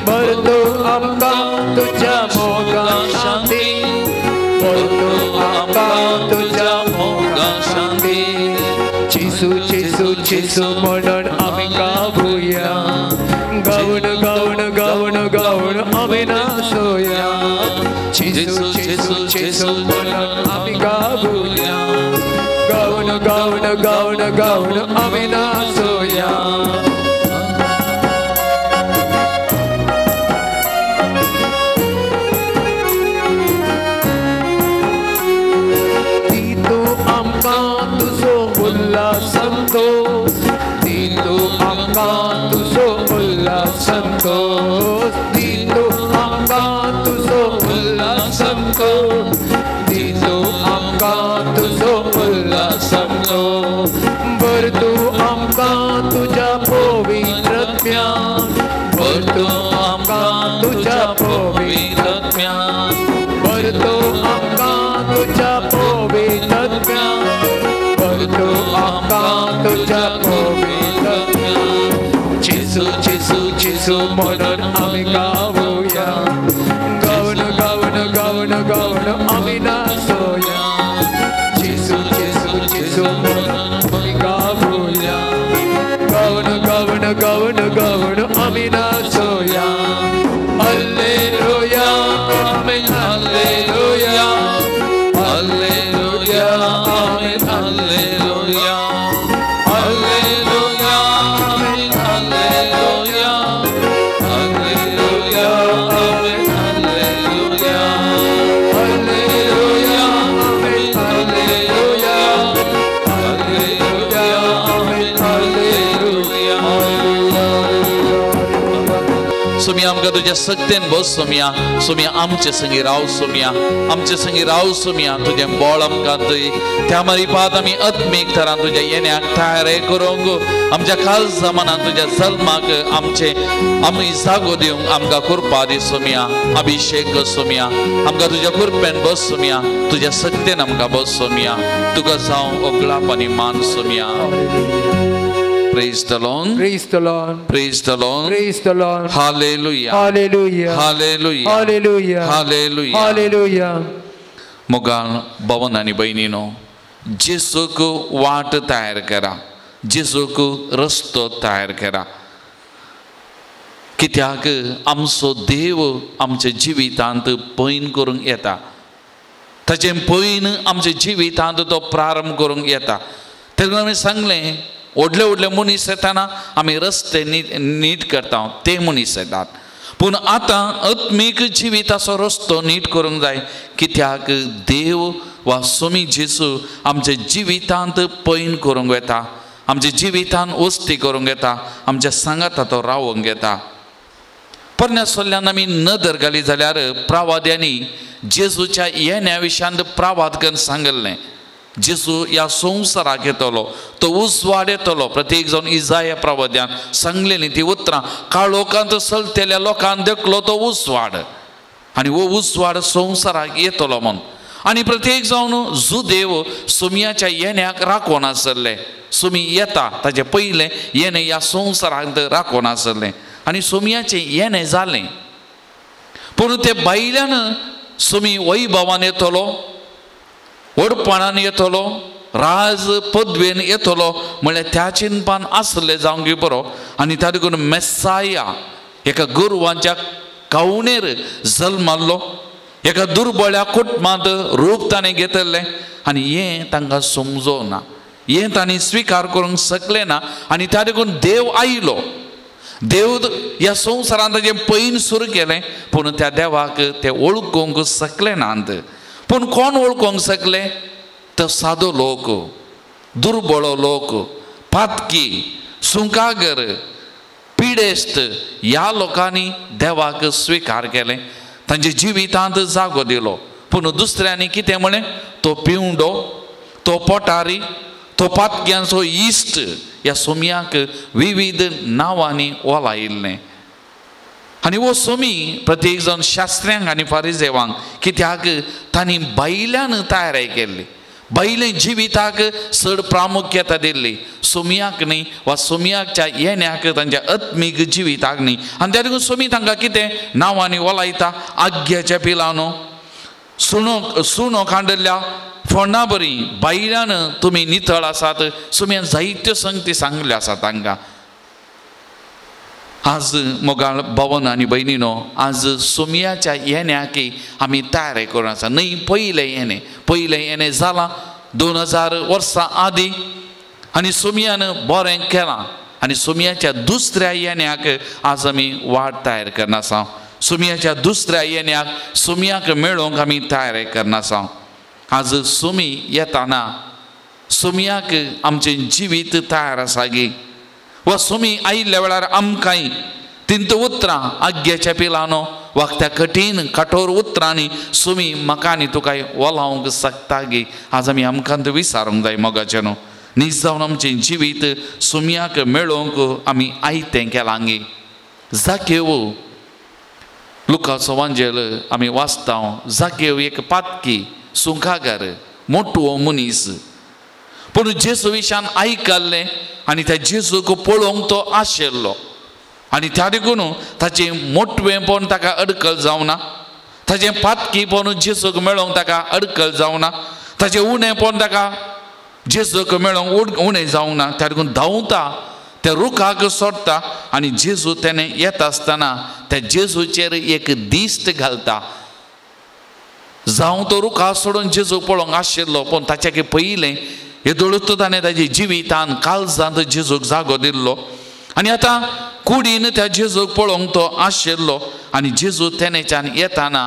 कर तू आमकां तुज्या जेसू म्हणून आमी गावया, गावन गावन गावन गावन आमी नाचोया। जेसू जेसू जेसू म्हणून आमी गावया, गावन गावन गावन गावन आमी नाचोया। संतोष दितो आमकां तुजो उल्हास संतोष, दितो आमकां तुजो उल्हास संतोष, दितो आमकां तुजो उल्हास संतोष। भर तूं आमकां तुज्या पवित्र आत्म्यान, भर तूं आमकां तुज्या पवित्र आत्म्यान, भर तूं आमकां तुज्या पवित्र आत्म्यान, भर तूं आमकां तुज्या पवित्र आत्म्यान। जेसू जेसू जेसू म्हणून आमी गावया, गावन गावन गावन गावन आमी नाचोया। जेसू जेसू जेसू म्हणून आमी गावया, गावन गावन गावन गावन आमी नाचोया। Hallelujah, amen, hallelujah, hallelujah, amen, hallelujah, hallelujah, amen, hallelujah, hallelujah, amen, hallelujah, hallelujah, amen, hallelujah, hallelujah, amen, hallelujah. सोमिया आमकां तुज्या सत्तेन बस सोमिया, सोमिया आमचे संगी राव सोमिया, आमचे संगी राव सोमिया। तुजें बळ आमकां दी, त्या मारिपात आमी आत्मीक थरान तुज्या येण्याक तयार करूंक, आमच्या खास जमानान तुज्या जल्माक आमचे आमी जागो दिवंक आमकां कृपा दी सोमिया। अभिशेक सोमिया, आमकां तुज्या कृपेन बस सोमिया, तुज्या सत्तेन आमकां बस सोमिया। तुका जावं ओगळाप आनी मान सोमिया। Praise the Lord. Praise the Lord. Praise the Lord. Praise the Lord. Hallelujah. Hallelujah. Hallelujah. Hallelujah. Hallelujah. Hallelujah. मोगाळ भवन आनी भयणीनो, जेसूक वाट तयार करा, जेसूक रस्तो तयार करा। कित्याक आमचो देव आमच्या जिवितांत पयन करूंक येता, ताचें पयन आमच्या जिवितांत तो प्रारंभ करूंक येता। तेन्ना आमी सांगलें, व्हडले व्हडले मनीस येताना आमी रस्ते नीट करता, ते मनीस येतात। पूण आतां आत्मीक जिविताचो रस्तो नीट करूंक जाय, कित्याक देव वा सोमी जेसू आमच्या जिवितांत पयन करूंक येता, आमच्या जिवितांत वस्ती करूंक येता, आमच्या सांगाता तो रावोंक येता। परन्या सोल्ल्यान आमी नदर घाली जाल्यार प्रावाद्यांनी जेजूच्या येण्या विशयांत प्रावाद करून सांगिल्लें, जेजू ह्या संवसाराक येतलो, तो उजवाड येतलो। प्रत्येक जावन इजाया प्रवाद्यान सांगलेली ती उतरां, काळोखांत चलतल्या लोकांक देखलो तो उजवाड, आनी हो उजवाड संवसाराक येतलो म्हूण। आनी प्रत्येक जावन जुदेव सोमियाच्या येण्याक राखून आसले, सोमी येता ताचे पयलें येणें ह्या संवसारांत राखून आसलें आनी सोमियाचें येणें जालें। पूण ते भायल्यान सोमी वैभवान येतलो, व्हडपणान येतलो, राज पदवेन येतलो म्हळ्यार त्या चिंतपान आसलें जावंक बरो। आनी त्या देखून मेसाया एका गोरवांच्या कावणेर जल्माल्लो, एका दुर्बळ्या कुटुंबांत रूप ताणें घेतिल्लें आनी हें तांकां समजोना, हें तांणी स्विकार करूंक शकलें ना। आनी त्या देखून देव आयलो, देव ह्या संवसारांत ताचें पयन सुरू केलें, पूण त्या देवाक ते वळखूंक शकले नात। पूण कोण वळखूंक शकले? तो सादो लोक, दुर्बळो लोक, पातकी, सुंकागर, पिडेस्त ह्या लोकांनी देवाक स्विकार केलें, तांच्या जिवितांत जागो दिलो। पूण दुसऱ्यांनी कितें म्हळें? तो पिवंडो, तो पोटारी, तो पातक्यांचो इश्ट, ह्या सोम्याक विविध नांवांनी ओलायिल्लें। आनी हो सोमी प्रत्येक जावन शास्त्र्यांक आनी फारिजेवांक, कित्याक तांणी भायल्यान तयारी केल्ली, भायले जिविताक चड प्रामुख्यता दिल्ली, सोम्याक न्ही वा सोम्याच्या येण्याक तांच्या आत्मीक जिविताक न्ही। आनी त्या देखून सोमी तांकां कितें नांवांनी ओलायता? आग्याच्या पिलानो, सुणो सुणो कांडिल्ल्या फोंडा बरी बायल्यान तुमी नितळ आसात. सोम्यान जायत्यो संगती सांगल्यो आसात तांकां. आज मोगाळ भवन आनी भयणीनो, आज सोम्याच्या येण्याक आमी तयारी करून आसा. न्हय पयलें येणें, पयलें येणें जालां 2000 वर्सां आदीं आनी सोम्यान बरें केलां आनी सोम्याच्या दुसऱ्या येण्याक आज आमी वाट तयार करना आसा. सोम्याच्या दुसऱ्या येण्याक सोम्याक मेळोवंक आमी तयारी करना आसा. आज सोमी येताना सोम्याक आमचें जिवीत तयार आसा गी वा सोमी आयिल्ल्या वेळार आमकांय तिंत उतरां आग्याच्या पिलानो वा त्या कठीण कठोर उतरांनी सोमी म्हाका आनी तुका वलावंक शकता गी. आज आमी आमकां विचारूंक जाय मोगाचें न्हू. नीज जावन आमचें जिवीत सोम्याक मेळोवंक आमी आयतें केलां गी. जाकेव लुकाचो वांजेल आमी वाचता. जाकेव एक पातकी सुंखागार मोटवो मनीस, पूण जेजू विशान आयकल्लें आनी त्या जेजूक पळोवंक तो आशिल्लो आनी त्या देखून ताचें मोटवेंपण ताका अडकल जावना, ताचें पातकीपण जेजूक मेळोवंक ताका अडकल जावना, ताचें उणेंपण ताका जेजूक मेळोवंक उणें जावंक ना. त्या देखून धांवता त्या रुखाक सोडटा आनी जेजू तेणें येता आसतना त्या जेजूचेर एक दिश्ट घालता. जावं तो रुखा सोडून जेजू पळोवंक आशिल्लो, पूण ताच्या पयलें येदोळूच ताणें ताजे जिवितान काळजांत जेजूक जागो दिल्लो आनी आतां कुडीन त्या जेजूक पळोवंक तो आशिल्लो आनी जेजू तेणेच्यान येताना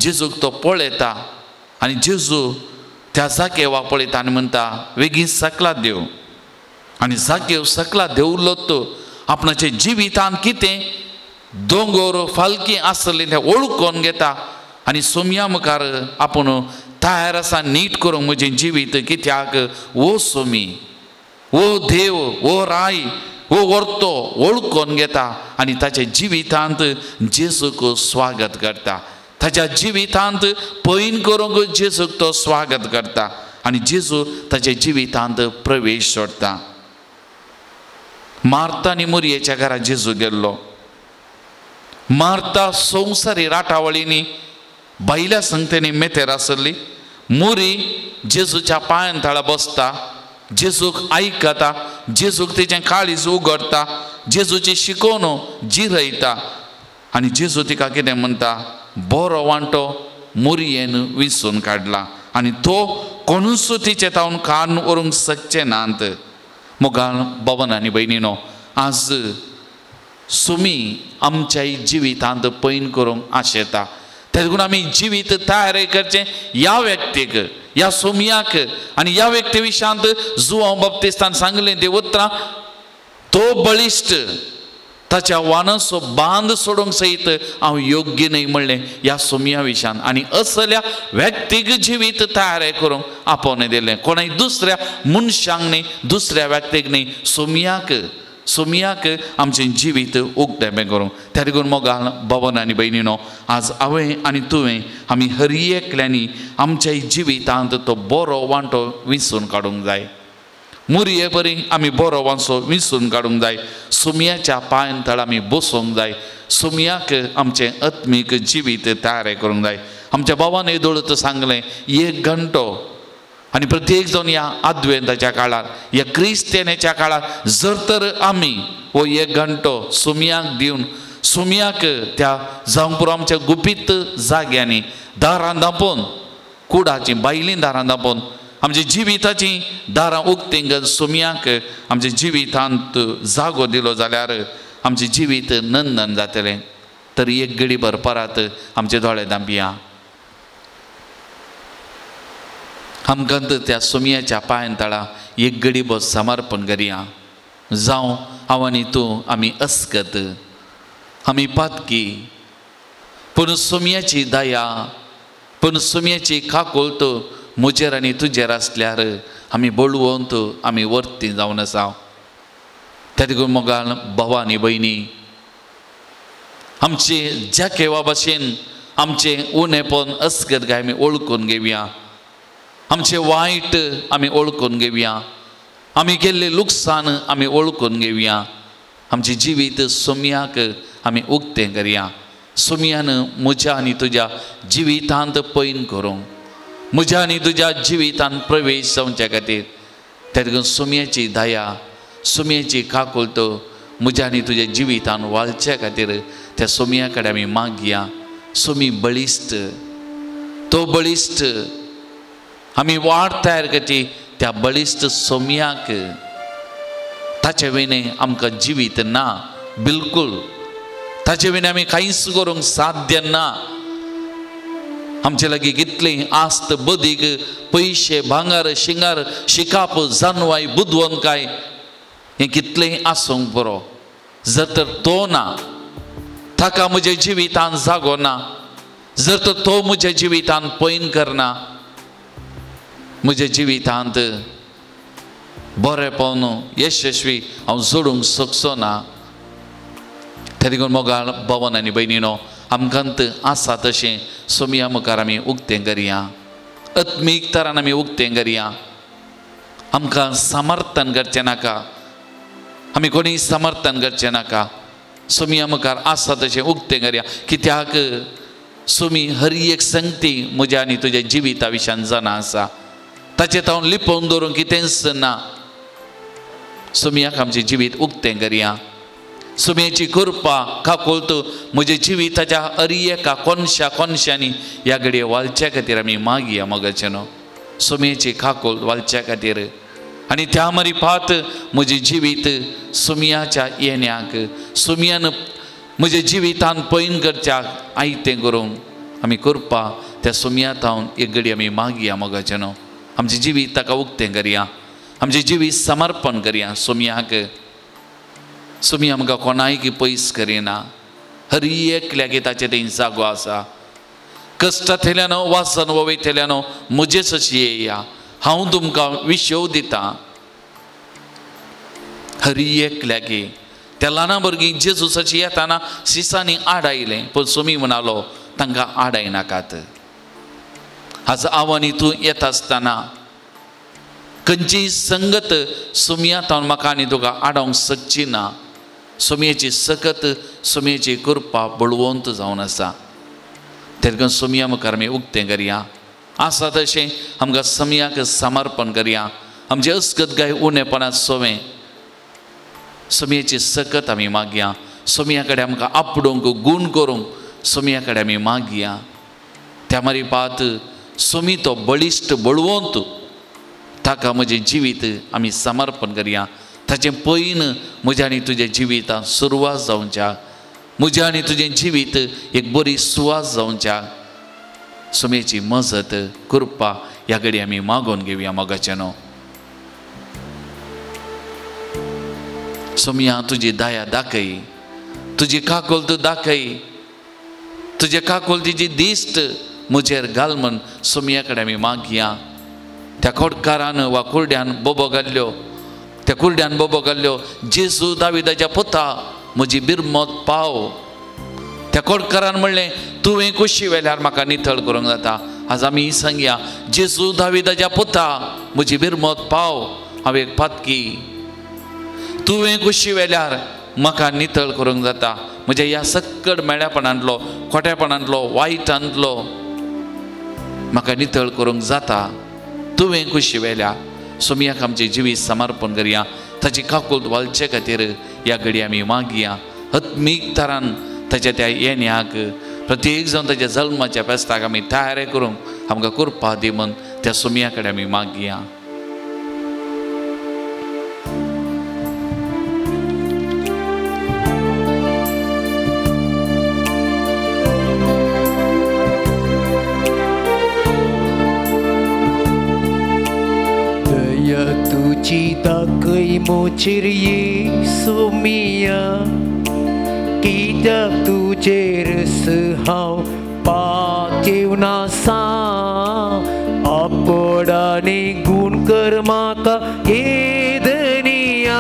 जेजूक तो पळयता आनी जेजू त्या जाकेवाक पळयता आनी म्हणटा वेगीन सकला देव. आनी जाकेव सकला देंवलो तो आपणाच्या जिवितान कितें दोंगोर फालकी आसली तें वळखून घेता आनी सोम्या मुखार आपूण तयार आसा नीट करूंक म्हजें जिवीत, कित्याक वो सोमी वो देव वो राय वो वर्तो वळखून घेता आनी ताच्या जिवितांत जेजूक स्वागत करता. ताच्या जिवितांत पैन करूंक जेजूक तो स्वागत करता आनी जेजू ताच्या जिवितांत प्रवेश सोडटा. मार्ता आनी मोरयेच्या घरा जेजू गेल्लो. मार्ता संवसारी राटावळींनी बायल्या संगतेनी मेतेर आसली. मोरी जेजूच्या पांयान थळा बसता, जेजूक आयकता, जेजूक तेचें काळीज उगडटा, जेजूची शिकोवन जिरयता आनी जेजू तिका कितें म्हणटा, बरो वांटो मोरयेन विसून काडला आनी तो कोणूच तिचे तावन काडून व्हरूंक शकचे नात. मोगाळ भवन आनी भयणीनो, आज सुमी आमच्याय जिवितांत पैन करूंक आशेता. त्या देखून आमी जिवीत तयार करचें ह्या व्यक्तीक, ह्या सोम्याक आनी ह्या व्यक्ती विशांत जुवांव बाप्तिस्तान सांगलें ते उतरां, तो बळिश्ट ताच्या वानाचो बांद सोडूंक सयत हांव योग्य न्हय म्हणलें ह्या सोम्या विशान. आनी असल्या व्यक्तीक जिवीत तयार करूंक आपोवणें दिलें, कोणाय दुसऱ्या मनशांक न्हय, दुसऱ्या व्यक्तीक न्हय, सोम्याक सोम्याक आमचें जिवीत उक्तें करूंक. त्या देखून मोगाळ भवन आनी भयणीनो, आज हांवें आनी तुवें आमी हर एकल्यांनी आमच्या जिवितांत तो बरो वांटो विंचून काडूंक जाय. मुरये बरी आमी बरो वांसो विंचून काडूंक जाय. सोम्याच्या पांयान थळ आमी बसोवंक जाय. सोम्याक आमचें आत्मीक जिवीत तयार करूंक जाय. आमच्या बाबान येदोळूच सांगलें एक घंटो आनी प्रत्येक जावन ह्या आद्वेंताच्या काळार, ह्या क्रिस्तेनेच्या काळार जर तर आमी हो एक घंटो सोम्याक दिवन सोम्याक त्या जावंक पुरो आमच्या गुपीत जाग्यांनी दारां धांपून, कुडाचीं बायलीं दारां धांपून आमच्या जिविताचीं दारां उक्तीं सोम्याक आमच्या जिवितांत जागो दिलो जाल्यार आमचें जिवीत नंदन जातलें. तर एक घडीभर परत आमचे दोळे धांपया. आमकां त्या सोम्याच्या पांयान तळा एक घडीभर समर्पण करया. जावं हांव आनी तूं आमी अस्कत, आमी पातकी, पूण सोम्याची दया, पूण सोम्याची काकुळट म्हजेर आनी तुजेर आसल्यार आमी बळवंत, आमी वर्ती जावन आसा. त्या देखून मोगाळ भावा आनी भयणी, आमचे जाकेवा भाशेन आमचें उणेपण अस्कत काय आमी वळखून घेवया, आमचें वायट आमी वळखून घेवया, आमी केल्लें लुकसाण आमी वळखून घेवया, आमचें जिवीत सोम्याक आमी उक्तें करया. सोम्यान म्हज्या आनी तुज्या जिवितांत पैन करूंक, म्हज्या आनी तुज्या जिवितान प्रवेश जावच्या खातीर. त्या देखून सोम्याची दया, सोम्याची काकुळट म्हज्या आनी तुज्या जिवितान वाळच्या खातीर त्या सोम्या कडेन आमी मागया. सोमी बळिश्ट, तो बळिश्ट, आमी वाट तयार करची त्या बळिश्ट सोम्याक. ताचे विणे आमकां जिवीत ना, बिलकूल ताचे विणे आमी कांयच करूंक साध्य ना. आमचे लागीं कितली आस्त, बदीक, पयशे, भांगर, शिंगार, शिकाप, जानवाय, बुदवंतकाय हें कितलेंय आसूंक बरो, जर तर तो ना, ताका म्हज्या जिवितान जागो ना, जर तर तो म्हज्या जिवितान पैन करना, म्हज्या जिवितांत बरेपण यशस्वी हांव जोडूंक शकचो ना. त्या देखून मोगाळ भवन आनी भयणीनो, आमकां आसा तशें सोमया मुखार आमी उक्तें करया, आत्मीक तरान आमी उक्तें करया. आमकां समर्थन करचें नाका, आमी कोणी समर्थन करचें नाका. सोमया मुखार आसा तशें उक्तें करया, कित्याक सोमी हर एक संगती म्हज्या आनी तुज्या जिविता विशयान जाणा आसा, ताचें हांव लिपोवन दवरूंक कितेंच ना. सोमयाक आमचें जिवीत उक्तें करया. सोमयाची कृपा काकुळट म्हज्या जिविताच्या हर एका कोनशा कोनशांनी ह्या घडये वालच्या खातीर आमी मागया मोगाचें न्हू. सोमयाची काकुळट वालच्या खातीर आनी त्या मारिफात म्हजें जिवीत सोमयाच्या येण्याक, सोमयान म्हज्या जिवितान पैन करच्याक आयतें करूंक आमी कृपा त्या सोमया थावन एक घडी आमी मागया मोगाचें न्हू. आमचें जिवीत ताका उक्तें करया, आमचें जिवीत समर्पण करया सोमयाक. सोमी आमकां कोणायक पयस करिना, हर एकल्याक ताचें थंय जागो आसा. कश्टांतल्यान वासन वयतल्यान म्हजेच अशी येया, हांव तुमकां विशव दितां. हर एकल्याक त्या ल्हाना भुरगीं जेजूसाची येताना सिसांनी आडायलें, पूण सोमी म्हणालो तांकां आडायनाकात. आज हांव आनी तूं येता आसतना खंयचीय संगत सोमया थावन म्हाका आनी तुका आडावंक शकची ना. सोमयेची सकत, सोमयेची कृपा बळवंत जावन आसा. तेका सोमया मुखार आमी उक्तें करया, आसा तशें आमकां सोमयाक समर्पण करया. आमचे अस्कत गाय उणेपणांत सोवें सोमयेची सकत आमी मागया. सोमया कडेन आमकां आपडूंक, गूण करूंक सोमया कडेन आमी मागया. त्या मारिपात सोमी तो बळिश्ट बळवंत, ताका म्हजें जिवीत आमी समर्पण करया. ताचें पयन म्हज्या आनी तुज्या जिवितांत सुरवात जावच्या, म्हज्या आनी तुजें जिवीत एक बरी सुवात जावच्या. सोमयेची मजत, कृपा ह्या घडी आमी मागोवन घेवया मोगाचें न्हू. सोमया तुजी दया दाखय, तुजी काकुळट दाखय, तुजे काकुळटीची दिश्ट म्हजेर घाल म्हण सोमया कडेन आमी मागया. त्या खोटकारान वा कुर्ड्यान बोबो घाल्ल्यो, त्या कुर्ड्यान बोबो घाल्ल्यो, जेजू दाविदाच्या पुता म्हजी बिरमत पाव. त्या खोटकारान म्हणलें तुवें कुशी वेल्यार म्हाका नितळ करूंक जाता. आज आमी सांगया, जेजू दाविदाच्या पुता म्हजी बिरमत पाव, हांव एक पातकी, तुवें कुशी वेल्यार म्हाका नितळ करूंक जाता. म्हज्या ह्या सक्कड मेळ्यापणांतलो, खोट्यापणांतलो, वायटांतलो म्हाका नितळ करूंक जाता. तुवें कुशी वेल्या. सोमयाक आमचें जिवीत समर्पण करया. ताची काकुळट वालचे खातीर ह्या घडी आमी मागया. आत्मीक तरान ताच्या त्या येण्याक प्रत्येक जावन ताच्या जल्माच्या फेस्ताक आमी तयारी करूंक आमकां कृपा दी म्हण त्या सोमया कडेन आमी मागया. तुजी दाखय मोचेर येसू मिया, कित्याक तुजेर हांव पातेवन आसा. आपडाने गूण कर म्हाका हे धनिया,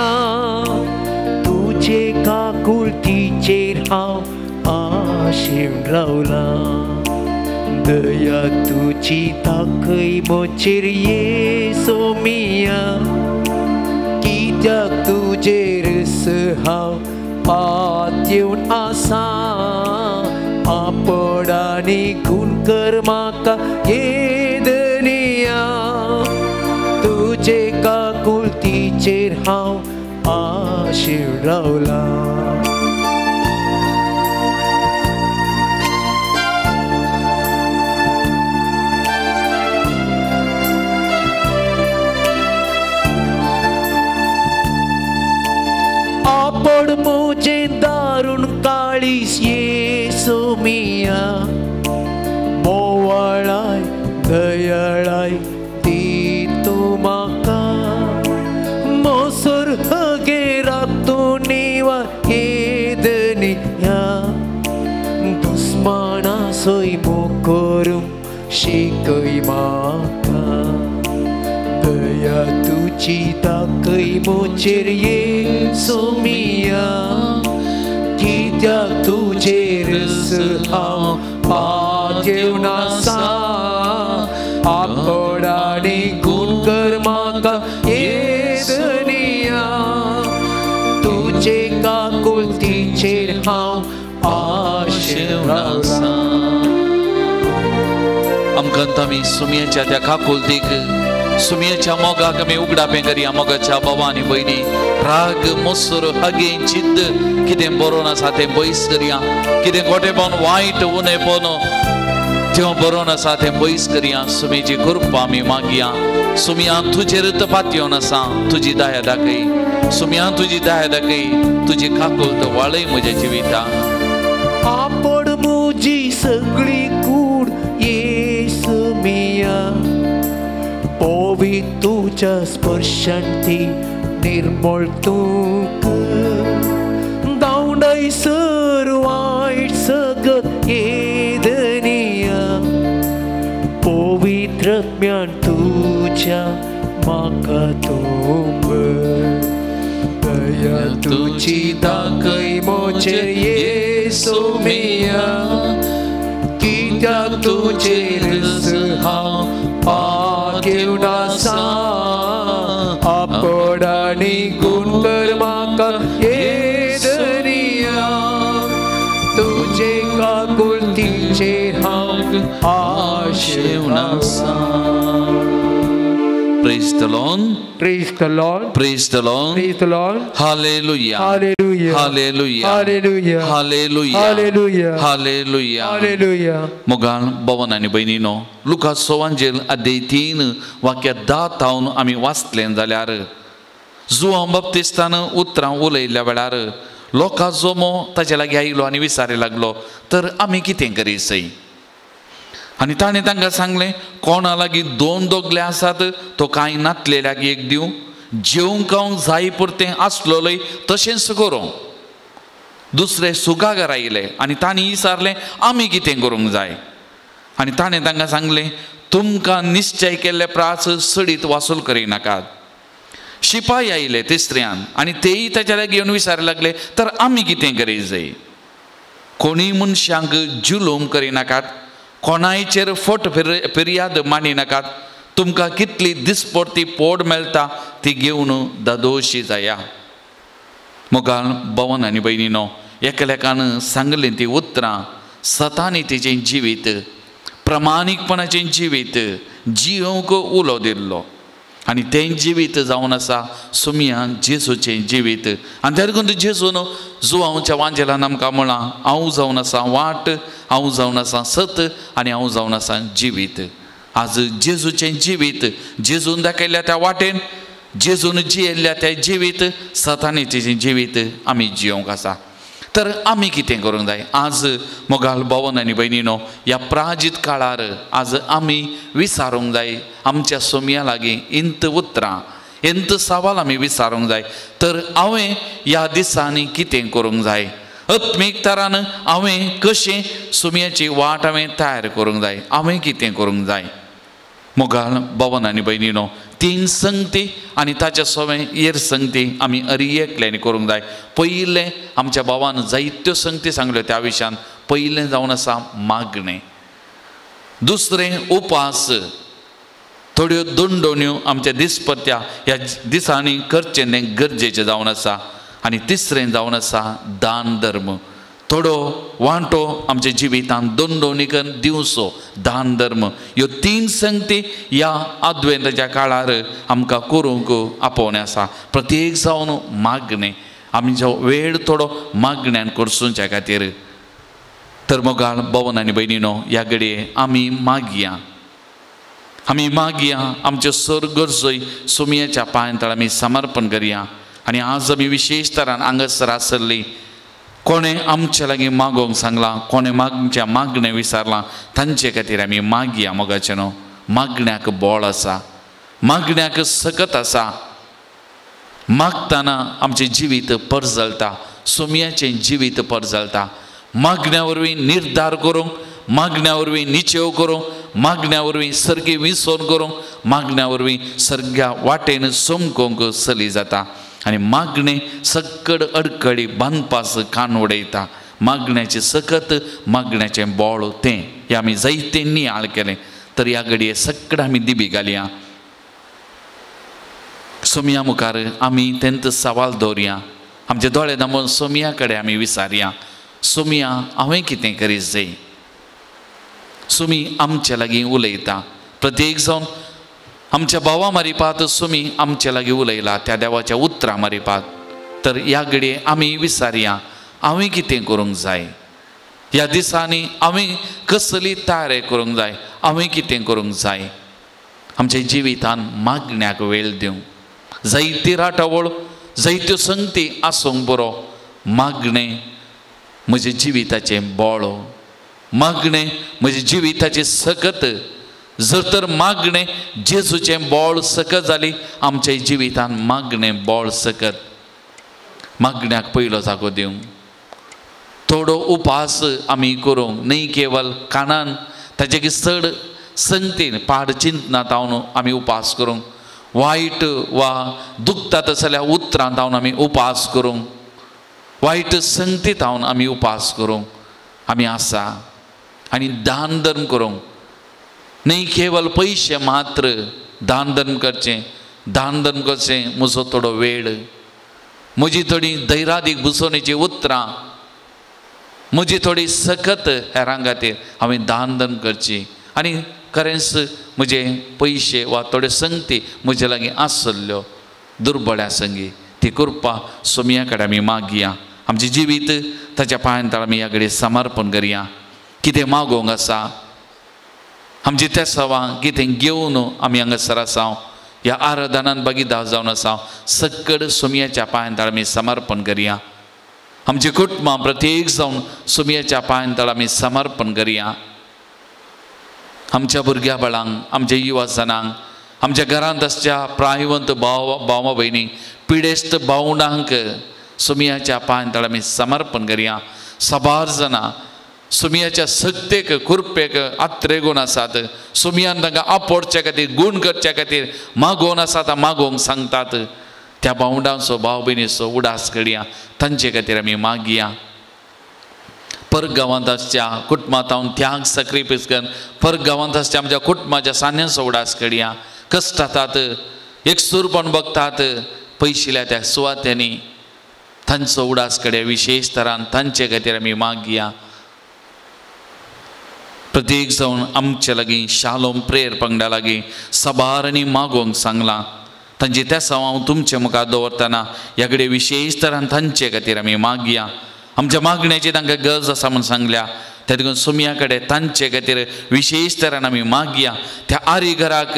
तुजे काकुळटीचेर हांव आशेवन रावला. दया तुजी दाखय मोचेर येसू मिया, कित्याक तुजेर हांव पातेवन आसा. आपडाने गूण कर म्हाका हे धनिया, रावला. आपण मुझे दारुण काळीस येसू मिया, मोवाळाय दयाळाय ती तूं म्हाका, मोसोर हगे राखतूं निवा येदनिया, दुस्माना सोय मोकरूंक शिकय म्हाका, दया तुजी दाखय म्हजेर येसू मिया, कित्याक तुजेरच हांव पातयेवन आसा, आपण आनी गूण कर म्हाका येदनिया, तुजे काकुळतीचेर हांव आशेवन आसा. आमकां आमी सुमयेच्या त्या काकुळतीक, सुमयेच्या मोगाक आमी उगडापें करया. मोगाच्या बाबा आनी भयणी, राग मोसर हगे जिद्द कितें बरोवन आसा तें पयस करया, कितें गोटेपण वायट उणेपण तें बरोवन आसा तें पयस करया. सुमयेची कृपा आमी मागया. सुमया तुजेर पातयेवन आसा, तुजी दया दाखय. सुमया तुजी दया दाखय, तुजी काकुळत वाळय म्हज्या जिविता. आपण म्हजी सगळी कूड येसू मिया, पवी तुज्या स्पर्शान ती निर्मळ तूं कर, धांवडाय सर वायट सगत येदनिया, पवित्र ज्ञान तुज्या म्हाका तूं भर, दया तुजी दाखय म्हजेर येसू मिया, कित्याक तुजेरच हांव पातयेवन आसा, आपण आनी गूण कर म्हाका येदनिया, तुजे काकुळतीचेर हांव आशेवन आसा. Praise the Lord. Praise the Lord. Praise the Lord. Praise the Lord. Hallelujah. Hallelujah. Hallelujah. Hallelujah. Hallelujah. Hallelujah. Hallelujah. Hallelujah. मोगान भवन आनी भयणीनो, लुकास सोवांजेल अध्याय 3 वाक्य 10 थावन आमी वाचलें जाल्यार जुआंव बाप्तिस्तान उतरां उलयल्ल्या वेळार लोकां जमो ताचे लागीं आयलो आनी विचारी लागलो, तर आमी कितें करीसय? आनी ताणें तांकां सांगलें, कोणा लागीं 2 दोगले आसात तो कांय नातलेल्याक एक दिवं, जेवंक हांव जाय पुरतें आसलोलय तशेंच करूं. दुसरे सुगागर आयले आनी तांणी विचारलें, आमी कितें करूंक जाय? आनी ताणें तांकां सांगलें, तुमकां निश्चय केल्ले प्रास सडीत वासूल करिनाकात. शिपाय आयले तिसऱ्यान आनी तेय ताच्या लागीं येवन विचारले लागले, तर आमी कितें करीत जाय? कोणीय मनशांक जुलूम करिनाकात, कोणायचेर फट फिर्याद मांडिनाकात, तुमकां कितली दिसपडती पोड मेळटा ती घेवन दादोशी जाया. मोगाल भवन आनी भयणीनो, एकलेकान सांगलीं ती उतरां सतानी तिचें जिवीत, प्रमाणीकपणाचें जिवीत जियोवंक उलो दिल्लो आनी तें जिवीत जावन आसा सुमया जेजूचें जिवीत. आनी त्या देखून जेजून जुआंवच्या वांजेलान आमकां म्हळां, हांव जावन आसा वाट, हांव जावन आसा सत आनी हांव जावन आसा जिवीत. आज जेजूचें जिवीत, जेजून दाखयल्ल्या त्या वाटेन, जेजून जियेल्ल्या त्या जिवीत, सतानी तिचें जिवीत आमी जियोवंक आसा. तर आमी कितें करूंक जाय? आज मोगाल भवन आनी भयणीनो, ह्या प्राजीत काळार आज आमी विचारूंक जाय आमच्या सोमया लागीं इंत उतरां, इंत सवाल आमी विचारूंक जाय, तर हांवें ह्या दिसांनी कितें करूंक जाय? आत्मीक तरान हांवें कशें सोमयाची वाट हांवें तयार करूंक जाय? हांवें कितें करूंक जाय? मोगाल भवन आनी भयणीनो, 3 संगती आनी ताच्या सवें हेर संगती आमी अरी एकल्यानी करूंक जाय. पयलें आमच्या भावान जायत्यो संगती सांगल्यो त्या विशयान. पयलें जावन आसा मागणें, दुसरें उपास, थोड्यो दंडोण्यो आमच्या दिसपत्या ह्या दिसांनी करचें तें गरजेचें जावन आसा, आनी तिसरें जावन आसा दान धर्म. थोडो वांटो आमच्या जिवितांत दंडोणी करून दिवचो, दान धर्म. ह्यो 3 संगती ह्या आद्वेंताच्या काळार आमकां करूंक आपोवणें आसा. प्रत्येक जावन मागणें, आमचो वेळ थोडो मागण्यान करसुच्या खातीर। तर मोगाळ भवन आनी भयणीनो ह्या घडये आमी मागया, आमी मागया आमच्यो सर गरजोय सोमयाच्या पांयांतळ आमी समर्पण करया। आनी आज आमी विशेश तरान हांगासर आसली कोणें आमचे लागीं मागोवंक सांगलां, कोणें मागच्या मागणें विचारलां तांचे खातीर आमी मागया। मोगाचें न्हू मागण्याक बळ आसा, मागण्याक सकत आसा। मागतना आमचें जिवीत परजळटा, सोमयाचें जिवीत परजळटा। मागण्या वरवीं निर्धार करूंक, मागण्या वरवीं निचेव करूंक, मागण्या वरवीं सर्गी विसोन करूंक, मागण्या वरवीं सर्ग्या वाटेन समकोंक चली जाता। आनी मागणें सक्कड अडकळी बांदपास कान उडयता। मागण्याचें सकत, मागण्याचें बळ तें हें आमी जायतें नियाळ केलें। तर ह्या घडये सक्कड आमी दिबी घालया, सोमया मुखार आमी तेंत सवाल दवरया, आमचे दोळे दामून सोमया कडेन आमी विचारया, सोमया हांवें कितें करीत जाय। सोमी आमचे लागीं उलयता, प्रत्येक जावन आमच्या भावा मारिपात सोमी आमचे लागीं उलयला त्या देवाच्या उतरां मारिपात। तर ह्या घडये आमी विचारया हांवें कितें करूंक जाय, ह्या दिसांनी हांवें कसली तयारी करूंक जाय, हांवें कितें करूंक जाय। आमच्या जिवितान मागण्याक वेळ दिवंक जायती राटावळ, जायत्यो संगती आसूंक बरो, मागणें म्हज्या जिविताचें बळ, मागणें म्हज्या जिविताचें सकत। जर तर मागणें जेजूचें बळ सकत जाली आमच्या जिवितान मागणें बळ सकत। मागण्याक पयलो जागो दिवंक थोडो उपास आमी करूंक, न्हय केवल कानान ताचे चड संगतीन पाड चिंतनात हांव आमी उपास करूंक, वायट वा दुखता तसल्या उतरांत हांव आमी उपास करूंक, वायट संगतीत हांव आमी उपास करूंक आमी आसा। आनी दान धर्म करूंक, न्हय केवल पयशे मात्र दान धर्म करचें, दान धर्म करचें म्हजो थोडो वेळ, म्हजी थोडी धैरादीक बुसवणेची उतरां, म्हजी थोडी सकत हेरां खातीर हांवें दान धर्म करची। आनी खरेंच म्हजे पयशे वा थोड्यो संगती म्हजे लागीं आसल्ल्यो दुर्बळ्या संगी ती कृपा सोमया कडेन आमी मागया। आमचें जिवीत ताच्या पांयांतळ आमी ह्या कडेन समर्पण करया। कितें मागोवंक आसा आमची तेसावां कितें घेवन आमी हांगासर आसा, ह्या आराधनान भागीदार जावन आसा, सक्कड सोमयाच्या पांयांतळ आमी समर्पण करया। आमची कुटुंबां प्रत्येक जावन सोमयाच्या पांयांतळ आमी समर्पण करया। आमच्या भुरग्या बाळांक, आमच्या युवा जणांक, आमच्या घरांत आसच्या प्रायवंत भाव भावा भयणी, पिडेस्त भावंडांक सोमयाच्या पांयांतळ आमी समर्पण करया। साबार जाणां सोमयाच्या सक्तेक कृपेक आत्रेगून आसात, सोमयान तांकां आपोडच्या खातीर, गूण करच्या खातीर मागोवन आसात, मागोवंक सांगतात। त्या भावंडांचो भाव भयणीचो उडास करया, तांचे खातीर आमी मागया। परगांवांत आसच्या कुटुंबांत हांव त्याग सॅक्रिफायस करून परगांवांत आसच्या आमच्या कुटुंबाच्या सान्यांचो उडास करया। कश्टातात, एकसूरपण बघतात पयशिल्या त्या सुवात्यांनी तांचो उडास करया, विशेश तरान तांचे खातीर आमी मागया। प्रत्येक जावन आमचे लागीं शालोम प्रेयर पंगडा लागीं साबार आनी मागोवंक सांगलां, तांची तेसांव हांव तुमचे मुखार दवरतना ह्या कडेन विशेश तरान तांचे खातीर आमी मागया। आमच्या मागण्याची तांकां गरज आसा म्हूण सांगल्या, त्या देखून सोमया कडेन तांचे खातीर विशेश तरान आमी मागया। त्या आरी घराक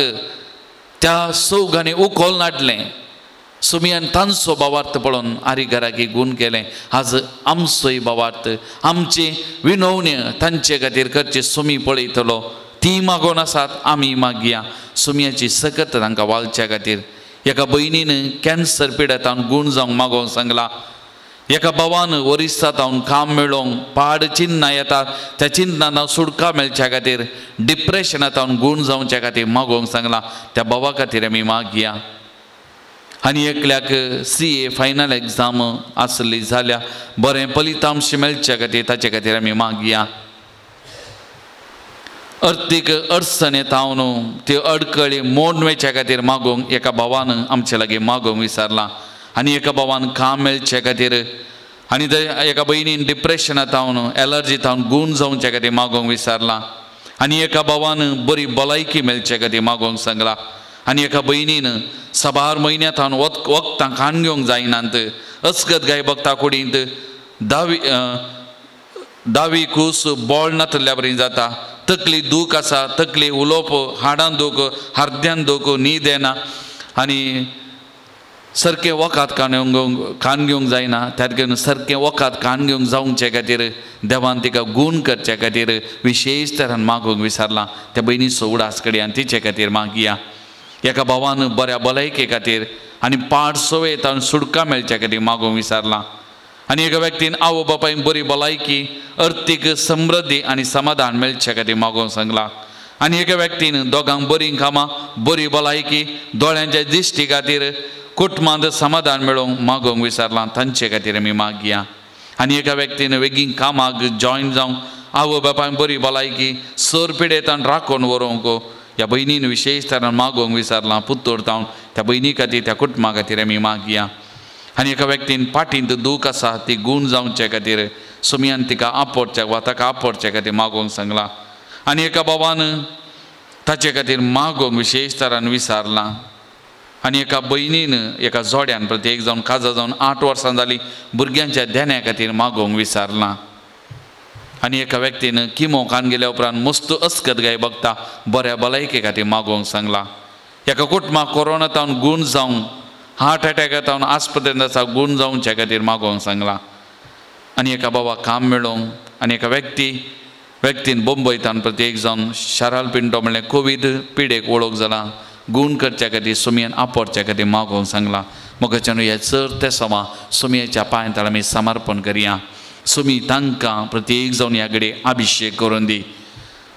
त्या सौगांनी उखोल नाडलें, सोमयान तांचो भावार्थ पळोवन आरी घराक गूण केलें। आज आमचोय भावार्थ, आमची विनवणी तांचे खातीर करची सोमी पळयतलो, ती मागोवन आसात आमी मागया। सोमयाची सकत तांकां वालच्या खातीर एका भयणीन कॅन्सर पिडतान गूण जावंक मागोवंक सांगलां, एका भावान ओरिस्सा तावन काम मेळोवंक पाड चिन्नां येतात त्या चिन्नां सुटका मेळच्या खातीर डिप्रेशना तावन गूण जावच्या खातीर मागोवंक सांगलां, त्या भावा खातीर आमी मागया। आनी एकल्याक CA final exam आसली जाल्यार बरें फलितांश मेळच्या खातीर ताचे खातीर आमी मागया। अर्थीक अडचण तावन त्यो अडकळी मोड वयच्या खातीर मागोवंक एका भावान आमचे लागीं मागोवंक विचारलां, आनी एका भावान काम मेळचे खातीर आनी एका भयणीन डिप्रेशना तावन एलर्जी तावन गूण जावच्या खातीर मागोवंक विचारलां, आनी एका भावान बरी भलायकी मेळचे खातीर मागोवंक सांगलां, आनी एका भयणीन साबार म्हयन्या तावन वखदां खाण घेवंक जायनात अस्कत गाय बगता कुडींत दावी कूस बोळ नातल्या बरी जाता तकली दूख आसा तकली उलोवप हाडान दूख हार्द्यान दूख न्हीद येना आनी सारकें वखद कान घेवंक जायना त्या सारकें वखद कान घेवंक जावचे खातीर देवान तिका गूण करचे खातीर विशेश तरान मागूंक विसरलां त्या भयणीचो उडास कडेन आनी तिचे खातीर मागया. एका भावान बऱ्या भलायके खातीर आनी पाड सवयेंत सुटका मेळचे खातीर मागूंक विसरलां आनी एका व्यक्तीन आवय बापायन बरी भलायकी अर्थीक समृद्धी आनी समाधान मेळचे खातीर मागूंक सांगलां आनी एका व्यक्तीन दोगांक बरीं कामां बरी भलायकी दोळ्यांच्या दिश्टी खातीर कुटुंबांत समाधान मेळोवंक मागोवंक विसरलां तांचे खातीर आमी मागया. आनी एका व्यक्तीन वेगीन कामाक जॉयन जावंक आवय बापायन बरी भलायकी सर पिडेतान राखून व्हरूंक ह्या भयणीन विशेश तरान मागोवंक विसरलां पुत्तोर तावन त्या भयणी खातीर त्या कुटुंबा खातीर आमी मागया. आनी एका व्यक्तीन पाटींत दूख आसा ती गूण जावचे खातीर सुमयान तिका आपोडच्या वा ताका आपोडचे खातीर मागोवंक सांगलां आनी एका बाबान ताचे खातीर मागोवंक विशेश तरान विसरलां आनी एका भयणीन एका जोड्यान प्रत्येक जावन काजा जावन 8 वर्सां जालीं भुरग्यांच्या देण्या खातीर मागोवंक विसरलां आनी एका व्यक्तीन किमो कान गेल्या उपरांत मस्त अस्कत गाय बगता बऱ्या भलायके खातीर मागोवंक सांगलां. एका कुटुंबाक कोरोना तावन गूण जावंक हार्ट एटॅका तावन आस्पत्रेंत आसा गूण जावच्या खातीर मागोवंक सांगलां आनी एका बाबा काम मेळोवंक आनी एका व्यक्तीन बोंबय तावन प्रत्येक जावन शाराल पिंटो म्हणल्यार कोवीड पिडेक वळख जाला गूण करच्या खातीर सुमयान आपोडच्या खातीर मागोवंक सांगलां. मोगाच्यान ह्या चड ते समा सुमयाच्या पांय ताळ आमी समर्पण करया. सुमी तांकां प्रत्येक जावन ह्या कडेन अभिशेक करून दी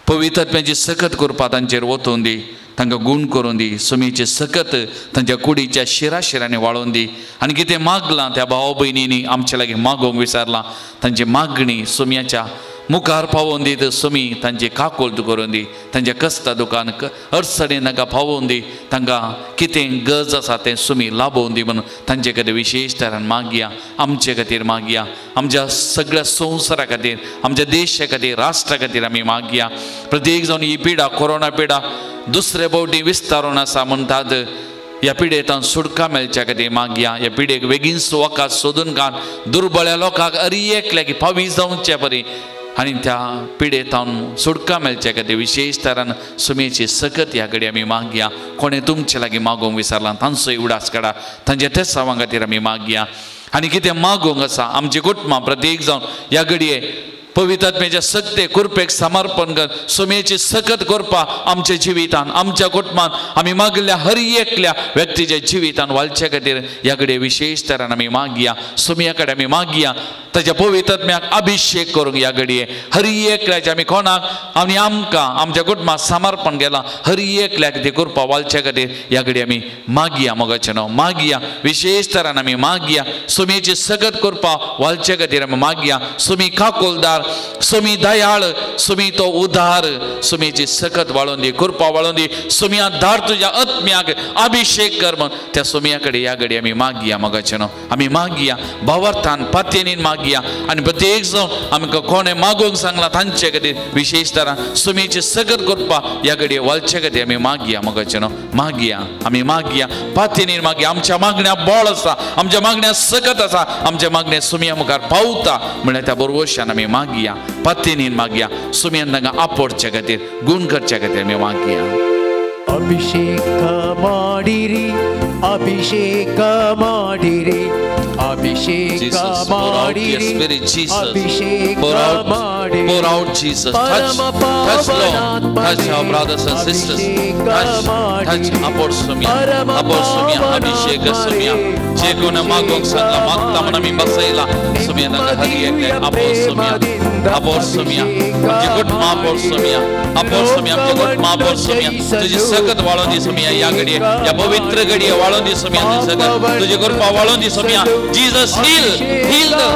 पवित्र आत्म्याची सकत करपा तांचेर वतोवन दी तांकां गूण करून दी सुमयेची सकत तांच्या कुडीच्या शिरा शिरांनी वाळोवन दी आनी कितें मागलां त्या भाव भयणींनी आमचे लागीं मागोवंक विसरलां तांची मागणी सुमयाच्या मुखार पावोवन दी तर सुमी तांची काकोल्त करून दी तांच्या कश्टा दुकान अडचणीन तांकां पावोवन दी तांकां कितें गरज आसा तें सुमी लाभोवन दी म्हणून तांचे खातीर विशेश तरान मागया आमचे खातीर मागया आमच्या सगळ्या संवसारा खातीर आमच्या देशा खातीर राष्ट्रा खातीर आमी मागया. प्रत्येक जावन ही पिडा कोरोना पिडा दुसरे भोवटी विस्तारून आसा म्हणटात ह्या पिडेंत सुटका मेळच्या खातीर मागया. ह्या पिडेक बेगीन वखद सोदून काड दुर्बळ्या लोकांक अरी एकल्याक पावी जावचे परी आनी त्या पिडेंत सुटका मेळच्या खातीर विशेश तरान सुमयेची सकत ह्या कडेन आमी मागया. कोणें तुमचे लागीं मागोवंक विसरलां तांचोय उडास काडा तांच्या तेसांवां खातीर आमी मागया. आनी कितें मागोवंक आसा आमची कुटुंबां प्रत्येक जावन ह्या घडये पवित्र आत्म्याच्या सक्ते कृपेक समर्पण कर सुमयेची सकत करपा आमच्या जिवितान आमच्या कुटुंबान आमी मागल्या हर एकल्या व्यक्तीच्या जिवितान वालच्या खातीर ह्या कडेन विशेश तरान आमी मागया. सुमया कडेन आमी मागया ताच्या पवित्र आत्म्याक अभिशेक करूंक ह्या घडये हर एकल्याचे आमी कोणाक आनी आमकां आमच्या कुटुंबाक समर्पण केलां हर एकल्याक ती कृपा वालच्या खातीर ह्या घडये आमी मागया. मोगाचें नांव मागया विशेश तरान आमी मागया सुमयेची सकत कृपा वालच्या खातीर आमी मागया. सुमी काकोलदार सुमी दयाळ सुमी तो उदार सुमीची सकत वाळोवन दी कृपा वाळोवन दी सुमया धाड तुज्या आत्म्याक अभिशेक कर म्हण त्या सुमया कडेन ह्या घडये आमी मागया. मोगाचें नांव आमी मागया भावार्थान पातयेनीन मागया आनी प्रत्येक जावन आमकां कोणें मागोवंक सांगलां तांचे खातीर विशेश तरान सुमीची सकत कृपा ह्या घडये वालचे खातीर आमी मागया. मोगाचें नांव मागया आमी मागया पातयेनीन मागया. आमच्या मागण्या बळ आसा आमच्या मागण्या सकत आसा आमच्या मागण्या सुमया मुखार पावता म्हणल्यार त्या बरोवशान आमी मागया पातयेनीन मागया सुमयान तांकां आपोडचे खातीर गूण करचे खातीर आमी मागया. ಅಭಿಷೇಕ ಮಾಡಿರಿ ಅಭಿಷೇಕ ಮಾಡಿರಿ ಅಭಿಷೇಕ ಮಾಡಿರಿ ಅಭಿಷೇಕ ಮಾಡಿರಿ. Pour out Jesus. Touch, touch Lord. Touch our brothers and sisters. Touch, touch. Apor Sumya, Apor Sumya, Abhishek Sumya. Jekuna magong sangla magta manami basaila. Sumya nanga hari ekle. Apor Sumya, Apor Sumya. Amche good ma Apor Sumya, Apor Sumya, amche good ma Apor Sumya. तुझी सकत वाळोवन दी सुमया ह्या घडये ह्या पवित्र घडये वाळोवन दी सुमया तुझी सकत तुझी कृपा वाळोवन दी Somaiya. Jesus heal, heal the,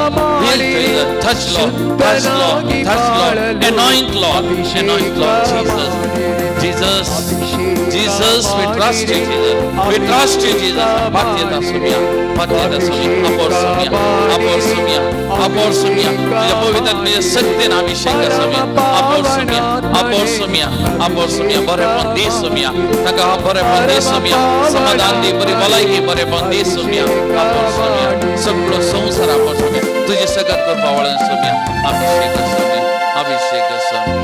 heal Jesus. Touch Lord, touch Lord, touch Lord. Anoint Lord, anoint Lord Jesus. Jesus, Jesus, we trust you, Jesus. We trust you, Jesus. Patyata Sumya, Patyata Sumya, Apor Sumya, Apor Sumya, Apor Sumya. तुझ्या पवित्र आत्म्याच्या शक्तीन अभिषेक Somaiya. Apor Sumya, Apor Sumya, Apor Sumya. बरेपण दी सुमया ताका बरेपण दी सुमया समाधान दी बरी भलायकी बरेपण दी सुमया. Apor Sumya. सगळो संवसार आपो सोम्या तुजे सगत करपा वळण सोम्या अभिषेक सोम्या अभिषेक Saumya.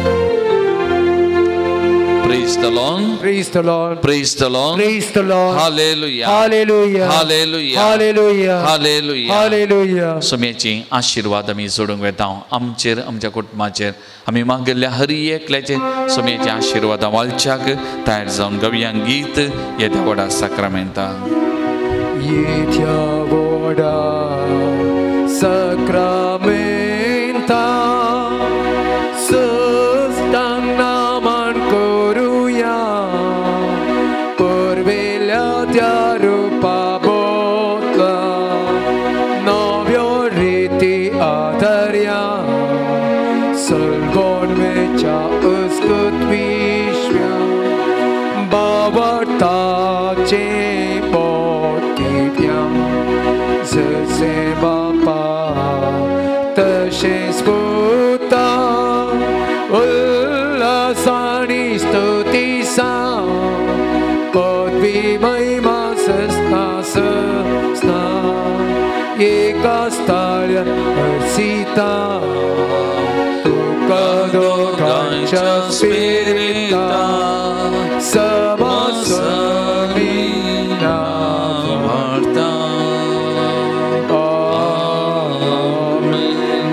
Praise the Lord. Praise the Lord. Praise the Lord. Praise the Lord. Hallelujah. Hallelujah. Hallelujah. Hallelujah. Hallelujah. Hallelujah. सोम्याची आशिर्वाद आमी जोडूंक वेता आमचेर आमच्या कुटुंबाचेर आमी मागयल्ल्या हरी एकल्याचेर सोम्याचे आशिर्वाद वालच्याक तयार जावन गवयांक गीत येद्या व्हडा साक्रामेंता. येद्या व्हडा साक्रामेंता तुका स्पिरिता समसली नावार्ता. आमेन.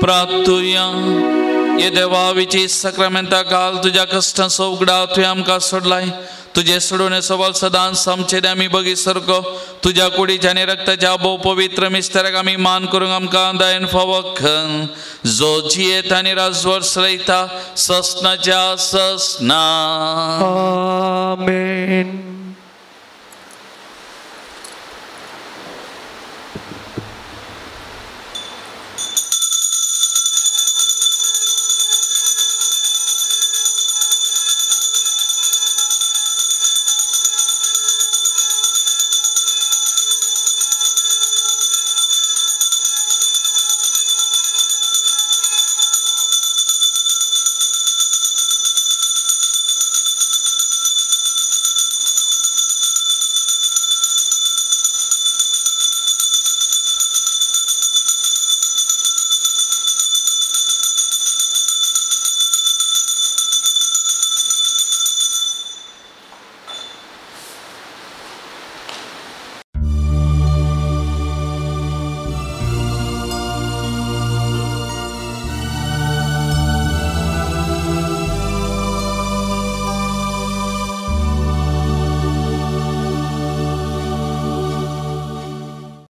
प्राप्तुया ये देवाविची साक्रामेंता काल तुज्या कश्टांचो उगडा तुवें आमकां सोडलाय. तुजे सोडून सवाल सदांच आमचेर आमी बगी सारको तुज्या कुडीच्या आनी रक्ताच्या भोव पवित्र मिस्तेराक आमी मान करूंक आमकां दयेन फावो कर जो जियेत आनी राजवट चलयता ससनाच्या ससना. आमेन.